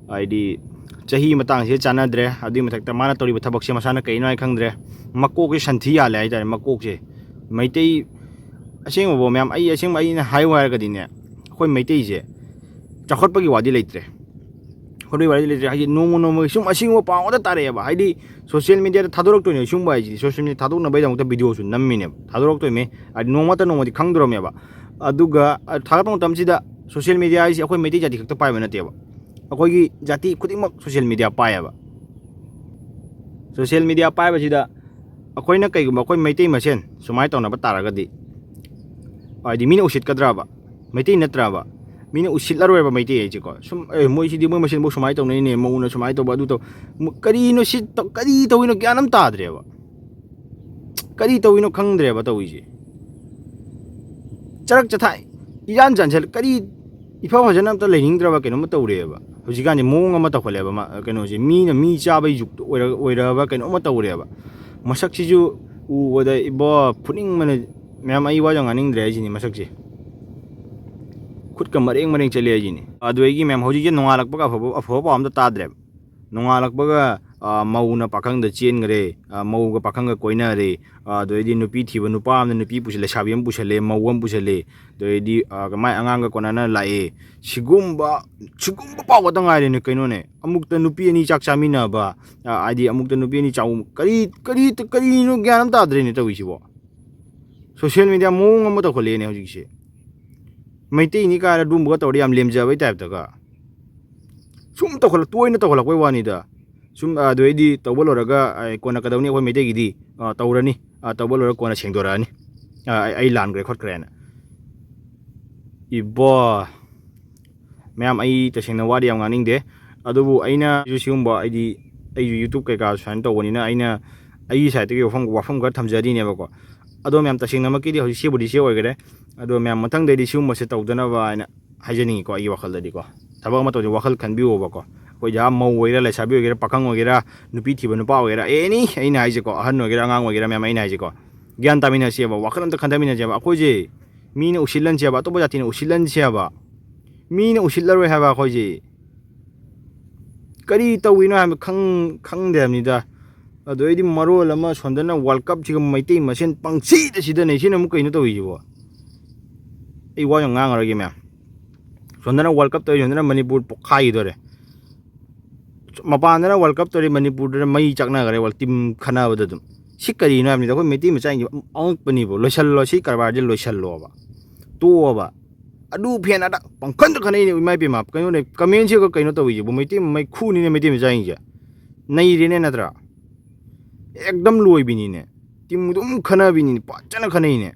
ꯍꯥꯏꯗꯤ ꯆꯍꯤ ꯃꯇꯥꯡꯁꯤꯒ ꯆꯥꯟꯅꯗ꯭ꯔꯦ꯫ ꯑꯗꯨꯒꯤ ꯃꯊꯛꯇ ꯃꯥꯅ ꯇꯧꯔꯤꯕ ꯊꯕꯛꯁꯦ ꯃꯁꯥꯅ ꯀꯩꯅꯣ ꯍꯥꯏ ꯈꯪꯗ꯭ꯔꯦ꯫ ꯃꯀꯣꯛꯁꯦ ꯁꯟꯊꯤ ꯌꯥꯜꯂꯦ ꯍꯥꯏꯇꯥꯔꯦ꯫ ꯃꯀꯣꯛꯁꯦ ꯃꯩꯇꯩ ꯑꯁꯦꯡꯕꯕꯨ ꯃꯌꯥꯝ, ꯑꯩ ꯑꯁꯦꯡꯕ ꯑꯩꯅ ꯍꯥꯏꯌꯨ ꯍꯥꯏꯔꯒꯗꯤꯅꯦ, ꯑꯩꯈꯣꯏ ꯃꯩꯇꯩꯁꯦ ꯆꯥꯎꯈꯠꯄꯒꯤ ꯋꯥꯗꯤ ꯂꯩꯇ꯭ꯔꯦ꯫ ꯆꯥꯎꯈꯠꯄꯒꯤ ꯋꯥꯗꯤ ꯂꯩꯇ꯭ꯔꯦ꯫ ꯍꯥꯏꯗꯤ ꯅꯣꯡꯃ ꯅꯣꯡꯃꯒꯤ ꯁꯨꯝ ꯑꯁꯦꯡꯕ ꯄꯥꯎ ꯉꯥꯛꯇ ꯇꯥꯔꯛꯑꯦꯕ꯫ ꯍꯥꯏꯗꯤ ꯁꯣꯁꯤꯌꯦꯜ ꯃꯦꯗꯤꯌꯥꯗ ꯊꯥꯗꯣꯔꯛꯇꯣꯏꯅꯦ ꯁꯤꯒꯨꯝꯕ ꯍꯥꯏꯁꯤꯗꯤ꯫ ꯁꯣꯁꯤꯌꯦꯜ ꯃꯦꯗꯤꯌꯥ ꯊꯥꯗꯣꯛꯅꯕꯒꯤꯗꯃꯛꯇ ꯚꯤꯗꯤꯑꯣꯁꯨ ꯅꯝꯃꯤꯅꯦꯕ, ꯊꯥꯗꯣꯔꯛꯇꯣꯏꯅꯦ꯫ ꯍꯥꯏꯗꯤ ꯅꯣꯡꯃ ꯅꯠꯇ꯭ꯔ ꯅꯣꯡꯃꯗꯤ ꯈꯪꯗꯣꯔꯝꯃꯦꯕ꯫ ꯑꯗꯨꯒ ꯊꯥꯒꯠꯄ ꯃꯇꯝꯁꯤꯗ ꯁꯣꯁꯤꯌꯦꯜ ꯃꯦꯗꯤꯌꯥ ꯍꯥꯏꯁꯤ ꯑꯩꯈꯣꯏ ꯃꯩꯇꯩ ꯖꯥꯇꯤ ꯈꯛꯇ ꯄꯥꯏꯕ ꯅꯠꯇꯦꯕ꯫ ꯑꯩꯈꯣꯏꯒꯤ ꯖꯥꯇꯤ ꯈꯨꯗꯤꯡꯃꯛ ꯁꯣꯁꯤꯌꯦꯜ ꯃꯦꯗꯤꯌꯥ ꯄꯥꯏꯌꯦꯕ꯫ ꯁꯣꯁꯤꯌꯦꯜ ꯃꯦꯗꯤꯌꯥ ꯄꯥꯏꯕꯁꯤꯗ ꯑꯩꯈꯣꯏꯅ ꯀꯩꯒꯨꯝꯕ ꯑꯩꯈꯣꯏ ꯃꯩꯇꯩ ꯃꯁꯦꯟ ꯁꯨꯃꯥꯏꯅ ꯇꯧꯅꯕ ꯇꯥꯔꯒꯗꯤ, ꯍꯥꯏꯗꯤ ꯃꯤꯅ ꯎꯁꯤꯠꯀꯗ꯭ꯔꯕ? ꯃꯩꯇꯩ ꯅꯠꯇ꯭ꯔꯕ? ꯃꯤꯅ ꯎꯁꯤꯠꯂꯔꯣꯏꯕ ꯃꯩꯇꯩ ꯍꯥꯏꯁꯦꯀꯣ꯫ ꯁꯨꯝ, "ꯑꯦ, ꯃꯣꯏꯁꯤꯗꯤ ꯃꯣꯏ ꯃꯁꯦꯟꯐꯧ ꯁꯨꯃꯥꯏꯅ ꯇꯧꯅꯩꯅꯦ, ꯃꯧꯅ ꯁꯨꯃꯥꯏꯅ ꯇꯧꯕ, ꯑꯗꯨ ꯇꯧ"꯫ ꯃ-, ꯀꯔꯤꯅꯣ ꯁꯤ ꯇꯧ-, ꯀꯔꯤ ꯇꯧꯔꯤꯅꯣ ꯒ꯭ꯌꯥꯟ ꯑꯃ ꯇꯥꯗ꯭ꯔꯦꯕ꯫ ꯀꯔꯤ ꯇꯧꯔꯤꯅꯣ ꯈꯪꯗ꯭ꯔꯦꯕ ꯇꯧꯔꯤꯁꯦ꯫ ꯆꯔꯛ ꯆꯊꯥꯏ, ꯏꯔꯥꯟ ꯆꯥꯟꯁꯤꯜ-, ꯀꯔꯤ ꯏꯐ ꯐꯖꯅ ꯑꯝꯇ ꯂꯩꯅꯤꯡꯗ꯭ꯔꯕ ꯀꯩꯅꯣꯝꯃ ꯇꯧꯔꯦꯕ꯫ ꯍꯧꯖꯤꯛꯀꯥꯟꯗꯤ ꯃꯑꯣꯡ ꯑꯃ ꯇꯧꯈꯠꯂꯦꯕ꯫ ꯃꯥ, ꯀꯩꯅꯣꯁꯦ, ꯃꯤꯅ ꯃꯤ ꯆꯥꯕꯒꯤ ꯖꯨꯛꯇ ꯑꯣꯏꯔ-, ꯑꯣꯏꯔꯛꯑꯕ ꯀꯩꯅꯣꯝꯃ ꯇꯧꯔꯦꯕ꯫ ꯃꯁꯛꯁꯤꯁꯨ ꯎꯕꯗ ꯏꯕꯣ ꯐꯨꯅꯤꯡꯕꯅ, ꯃꯌꯥꯝ ꯑꯩ ꯋꯥ ꯌꯥꯝ ꯉꯥꯡꯅꯤꯡꯗ꯭ꯔꯦ ꯍꯥꯏꯁꯤꯅꯤ꯫ ꯃꯁꯛꯁꯦ ꯈꯨꯠꯀ ꯃꯔꯦꯡ ꯃꯔꯦꯡ ꯆꯠꯂꯦ ꯍꯥꯏꯁꯤꯅꯤ꯫ ꯑꯗꯨꯗꯒꯤ ꯃꯌꯥꯝ ꯍꯧꯖꯤꯛꯁꯦ ꯅꯣꯡꯉꯥꯜꯂꯛꯄꯒ ꯑꯐꯕ, ꯑꯐꯕ ꯄꯥꯎ ꯑꯝꯇ ꯇꯥꯗ꯭ꯔꯦꯕ꯫ ꯅꯣꯡꯉꯥꯜꯂꯛꯄꯒ, ꯑ, ꯃꯧꯅ ꯄꯥꯈꯪꯗ ꯆꯦꯟꯈ꯭ꯔꯦ, ꯑ, ꯃꯧꯒ ꯄꯥꯈꯪꯒ ꯀꯣꯏꯅꯔꯦ, ꯑ, ꯑꯗꯨꯗꯩꯗꯤ ꯅꯨꯄꯤ ꯊꯤꯕ ꯅꯨꯄꯥ ꯑꯃꯅ ꯅꯨꯄꯤ ꯄꯨꯁꯜ-, ꯂꯩꯁꯥꯕꯤ ꯑꯃ ꯄꯨꯁꯜꯂꯦ, ꯃꯧ ꯑꯃ ꯄꯨꯁꯜꯂꯦ, ꯑꯗꯨꯗꯩꯗꯤ, ꯑ, ꯃꯥꯏ ꯑꯉꯥꯡꯒ ꯀꯣꯟꯅꯅ ꯂꯥꯛꯑꯦ꯫ ꯁꯤꯒꯨꯝꯕ, ꯁꯤꯒꯨꯝꯕ ꯄꯥꯎ ꯈꯛꯇ ꯉꯥꯏꯔꯦꯅꯦ ꯀꯩꯅꯣꯅꯦ꯫ ꯑꯃꯨꯛꯇ ꯅꯨꯄꯤ ꯑꯅꯤ ꯆꯥꯛ ꯆꯥꯃꯤꯟꯅꯕ, ꯑ, ꯍꯥꯏꯗꯤ ꯑꯃꯨꯛꯇ ꯅꯨꯄꯤ ꯑꯅꯤ ꯆꯥꯛ-, ꯀꯔꯤ, ꯀꯔꯤ, ꯀꯔꯤꯅꯣ ꯒ꯭ꯌꯥꯟ ꯑꯃ ꯇꯥꯗ꯭ꯔꯦꯅꯦ ꯇꯧꯔꯤꯁꯤꯕꯣ꯫ ꯁꯣꯁꯤꯌꯦꯜ ꯃꯦꯗꯤꯌꯥ ꯃꯑꯣꯡ ꯑꯃ ꯇꯧꯈꯠꯂꯛꯑꯦꯅꯦ ꯍꯧꯖꯤꯛꯁꯦ꯫ ꯃꯩꯇꯩꯅꯤ ꯀꯥꯏꯅ ꯑꯗꯨꯝꯕꯒ ꯇꯧꯔꯗꯤ ꯌꯥꯝ ꯂꯦꯝꯖꯕꯩ ꯇꯥꯏꯞꯇꯒ꯫ ꯁꯨꯝ ꯇꯧꯈꯠꯂꯛ-, ꯇꯣꯏꯅ ꯇꯧꯈꯠꯂꯛꯄꯩ ꯋꯥꯅꯤꯗ꯫ ꯁꯨꯝ, ꯑ, ꯑꯗꯨꯗꯩꯗꯤ ꯇꯧꯕ ꯂꯣꯏꯔꯒ, ꯑ, ꯀꯣꯟꯅ ꯀꯩꯗꯧꯅꯤ ꯑꯩꯈꯣꯏ ꯃꯩꯇꯩꯒꯤꯗꯤ? ꯑ, ꯇꯧꯔꯅꯤ꯫ ꯑ, ꯇꯧꯕ ꯂꯣꯏꯔꯒ ꯀꯣꯟꯅ ꯁꯦꯡꯗꯣꯔꯛꯑꯅꯤ꯫ ꯑ, ꯑꯩ, ꯑꯩ ꯂꯥꯟꯈ꯭ꯔꯦ ꯈꯣꯠꯈ꯭ꯔꯦꯅ꯫ ꯏꯕꯣ꯫ ꯃꯌꯥꯝ, ꯑꯩ ꯇꯁꯦꯡꯅ ꯋꯥꯗꯤ ꯌꯥꯝ ꯉꯥꯡꯅꯤꯡꯗꯦ꯫ ꯑꯗꯨꯕꯨ ꯑꯩꯅꯁꯨ ꯁꯤꯒꯨꯝꯕ, ꯑꯩꯗꯤ, ꯑꯩꯁꯨ YouTube ꯀꯩꯀꯥ ꯁꯨꯃꯥꯏꯅ ꯇꯧꯕꯅꯤꯅ ꯑꯩꯅ ꯑꯩꯒꯤ ꯁꯥꯏꯠꯇꯒꯤ ꯋꯥꯐꯝ, ꯋꯥꯐꯝ ꯈꯔ ꯊꯝꯖꯔꯤꯅꯦꯕꯀꯣ꯫ ꯑꯗꯣ ꯃꯌꯥꯝ, ꯇꯁꯦꯡꯅꯃꯛꯀꯤꯗꯤ ꯍꯧꯖꯤꯛ ꯁꯤꯕꯨꯗꯤ ꯁꯤ ꯑꯣꯏꯈꯔꯦ꯫ ꯑꯗꯣ ꯃꯌꯥꯝ, ꯃꯊꯪꯗꯩꯗꯤ ꯁꯤꯒꯨꯝꯕꯁꯦ ꯇꯧꯗꯅꯕ ꯍꯥꯏꯅ ꯍꯥꯏꯖꯅꯤꯡꯉꯤꯀꯣ, ꯑꯩꯒꯤ ꯋꯥꯈꯜꯗꯗꯤꯀꯣ꯫ ꯊꯕꯛ ꯑꯃ ꯇꯧꯗꯤ ꯋꯥꯈꯜ ꯈꯟꯕꯤꯌꯣꯕꯀꯣ꯫ ꯑꯩꯈꯣꯏꯗꯤ ꯑꯥ ꯃꯧ ꯑꯣꯏꯒꯦꯔꯥ, ꯂꯩꯁꯥꯕꯤ ꯑꯣꯏꯒꯦꯔꯥ, ꯄꯥꯈꯪ ꯑꯣꯏꯒꯦꯔꯥ, ꯅꯨꯄꯤ ꯊꯤꯕ ꯅꯨꯄꯥ ꯑꯣꯏꯒꯦꯔꯥ, ꯑꯦꯅꯤ, ꯑꯩꯅ ꯍꯥꯏꯁꯦꯀꯣ, ꯑꯍꯟ ꯑꯣꯏꯒꯦꯔꯥ, ꯑꯉꯥꯡ ꯑꯣꯏꯒꯦꯔꯥ, ꯃꯌꯥꯝ, ꯑꯩꯅ ꯍꯥꯏꯁꯦꯀꯣ, ꯒ꯭ꯌꯥꯟ ꯇꯥꯃꯤꯟꯅꯁꯦꯕ, ꯋꯥꯈꯜ ꯑꯝꯇ ꯈꯟꯊꯃꯤꯟꯅꯁꯦꯕ꯫ ꯑꯩꯈꯣꯏꯁꯦ ꯃꯤꯅ ꯎꯁꯤꯠꯍꯟꯁꯦꯕ, ꯑꯇꯣꯞꯄ ꯖꯥꯇꯤꯅ ꯎꯁꯤꯠꯍꯟꯁꯦꯕ꯫ ꯃꯤꯅ ꯎꯁꯤꯠꯂꯔꯣꯏ ꯍꯥꯏꯕ ꯑꯩꯈꯣꯏꯁꯦ꯫ ꯀꯔꯤ ꯇꯧꯏꯅꯣ ꯍꯥꯏꯕ ꯈꯪ-, ꯈꯪꯗꯦ ꯍꯥꯏꯕꯅꯤꯗ꯫ ꯑꯗꯨ ꯑꯩꯗꯤ ꯃꯔꯣꯜ ꯑꯃ ꯁꯣꯝꯗꯅ World Cup ꯁꯤꯒ ꯃꯩꯇꯩ ꯃꯁꯦꯟ ꯄꯪꯁꯤꯗ ꯁꯤꯗꯅꯩ꯫ ꯁꯤꯅ ꯑꯃꯨꯛ ꯀꯩꯅꯣ ꯇꯧꯔꯤꯁꯤꯕꯣ? ꯑꯩ ꯋꯥ ꯌꯥꯝ ꯉꯥꯡꯉꯔꯣꯏꯒꯦ ꯃꯌꯥꯝ꯫ ꯁꯣꯝꯗꯅ World Cup ꯇꯧꯔꯤ, ꯁꯣꯝꯗꯅ ꯃꯅꯤꯄꯨꯔ ꯄꯣꯛꯈꯥꯏꯈꯤꯗꯣꯔꯦ꯫ ꯃꯄꯥꯟꯗꯅ World Cup ꯇꯧꯔꯤ, ꯃꯅꯤꯄꯨꯔꯗꯅ ꯃꯩ ꯆꯥꯛꯅꯈ꯭ꯔꯦ꯫ World team ꯈꯟꯅꯕꯗ ꯑꯗꯨꯝ꯫ ꯁꯤ ꯀꯔꯤꯅꯣ ꯍꯥꯏꯕꯅꯤꯗ? ꯑꯩꯈꯣꯏ ꯃꯩꯇꯩ ꯃꯆꯥꯁꯤꯡꯁꯦ ꯑꯉꯛꯄꯅꯤꯕꯣ꯫ ꯂꯣꯏꯁꯜꯂꯣ, ꯁꯤ ꯀꯔꯕꯥꯔꯁꯦ ꯂꯣꯏꯁꯜꯂꯣꯕ꯫ ꯇꯣꯛꯑꯣꯕ꯫ ꯑꯗꯨ ꯐꯦꯟ ꯑꯗ ꯄꯪꯈꯟꯗ ꯈꯟꯅꯩꯅꯦ, ꯏꯃꯥ ꯏꯄꯦꯝꯃ꯫ ꯀꯩꯅꯣꯅꯦ, comment ꯁꯤꯒ ꯀꯩꯅꯣ ꯇꯧꯔꯤꯁꯤꯕꯨ? ꯃꯩꯇꯩ ꯃꯩꯈꯨꯅꯤꯅꯦ ꯃꯩꯇꯩ ꯃꯆꯥꯁꯤꯡꯁꯦ꯫ ꯅꯩꯔꯦꯅꯦ ꯅꯠꯇ꯭ꯔꯥ? ꯑꯦꯛꯗꯝ ꯂꯣꯏꯕꯤꯅꯤꯅꯦ꯫ Team ꯑꯗꯨꯝ ꯈꯟꯅꯕꯤꯅꯤꯅꯦ, ꯐꯖꯅ ꯈꯟꯅꯩꯅꯦ꯫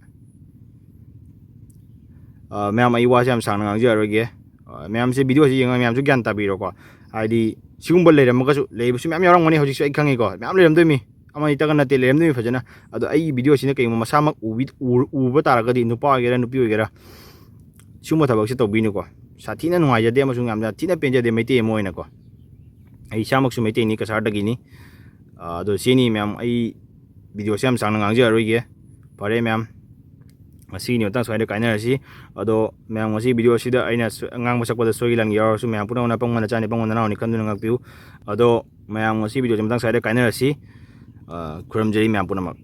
ꯑ, ꯃꯌꯥꯝ, ꯑꯩ ꯋꯥꯁꯦ ꯌꯥꯝ ꯁꯥꯡꯅ ꯉꯥꯡꯖꯔꯔꯣꯏꯒꯦ꯫ ꯑ, ꯃꯌꯥꯝꯁꯦ video ꯁꯤ ꯌꯦꯡꯉꯒ ꯃꯌꯥꯝꯁꯨ ꯒ꯭ꯌꯥꯟ ꯇꯥꯕꯤꯔꯣꯀꯣ꯫ ꯍꯥꯏꯗꯤ ꯁꯤꯒꯨꯝꯕ ꯂꯩꯔꯝꯃꯒꯁꯨ, ꯂꯩꯕꯁꯨ ꯃꯌꯥꯝ ꯌꯥꯎꯔꯝꯒꯅꯤ ꯍꯧꯖꯤꯛꯁꯨ, ꯑꯩ ꯈꯪꯉꯤꯀꯣ꯫ ꯃꯌꯥꯝ ꯂꯩꯔꯝꯗꯣꯏꯃꯤ꯫ ꯑꯃ ꯑꯅꯤꯇꯒ ꯅꯠꯇꯦ, ꯂꯩꯔꯝꯗꯣꯏꯃꯤ ꯐꯖꯅ꯫ ꯑꯗꯣ ꯑꯩꯒꯤ video ꯁꯤꯅ ꯀꯩꯒꯨꯝꯕ ꯃꯁꯥꯃꯛ ꯎꯕꯤ-, ꯎ-, ꯎꯕ ꯇꯥꯔꯒꯗꯤ, ꯅꯨꯄꯥ ꯑꯣꯏꯒꯦꯔꯥ ꯅꯨꯄꯤ ꯑꯣꯏꯒꯦꯔꯥ, ꯁꯤꯒꯨꯝꯕ ꯊꯕꯛꯁꯦ ꯇꯧꯕꯤꯅꯨꯀꯣ꯫ ꯁꯥꯊꯤꯅ ꯅꯨꯡꯉꯥꯏꯖꯗꯦ ꯑꯃꯁꯨꯡ ꯌꯥꯝꯅ ꯊꯤꯅ ꯄꯦꯟꯖꯗꯦ ꯃꯩꯇꯩ ꯑꯃ ꯑꯣꯏꯅꯀꯣ꯫ ꯑꯩ ꯏꯁꯥꯃꯛꯁꯨ ꯃꯩꯇꯩꯅꯤ, ꯀꯁꯥꯔꯗꯒꯤꯅꯤ꯫ ꯑ, ꯑꯗꯣ ꯁꯤꯅꯤ ꯃꯌꯥꯝ, ꯑꯩ video ꯁꯦ ꯌꯥꯝ ꯁꯥꯡꯅ ꯉꯥꯡꯖꯔꯔꯣꯏꯒꯦ꯫ ꯐꯔꯦ ꯃꯌꯥꯝ, ꯉꯁꯤꯒꯤ ꯃꯇꯥꯡ ꯁ꯭ꯋꯥꯏꯗ ꯀꯥꯏꯅꯔꯁꯤ꯫ ꯑꯗꯣ ꯃꯌꯥꯝ, ꯉꯁꯤ video ꯁꯤꯗ ꯑꯩꯅ ꯁꯣ-, ꯉꯥꯡꯕ ꯁꯛꯄꯗ ꯁꯣꯏꯈꯤ ꯂꯥꯟꯈꯤ ꯌꯥꯎꯔꯁꯨ, ꯃꯌꯥꯝ ꯄꯨꯝꯅꯃꯛꯅ ꯑꯄꯪꯕ ꯅꯆꯥꯅꯤ, ꯑꯄꯪꯕ ꯅꯅꯥꯎꯅꯤ ꯈꯟꯗꯨꯅ ꯉꯥꯛꯄꯤꯌꯨ꯫ ꯑꯗꯣ ꯃꯌꯥꯝ, ꯉꯁꯤ video ꯁꯤ ꯃꯇꯥꯡ ꯁ꯭ꯋꯥꯏꯗ ꯀꯥꯏꯅꯔꯁꯤ꯫ ꯑ, ꯈꯨꯔꯨꯝꯖꯔꯤ ꯃꯌꯥꯝ ꯄꯨꯝꯅꯃꯛ꯫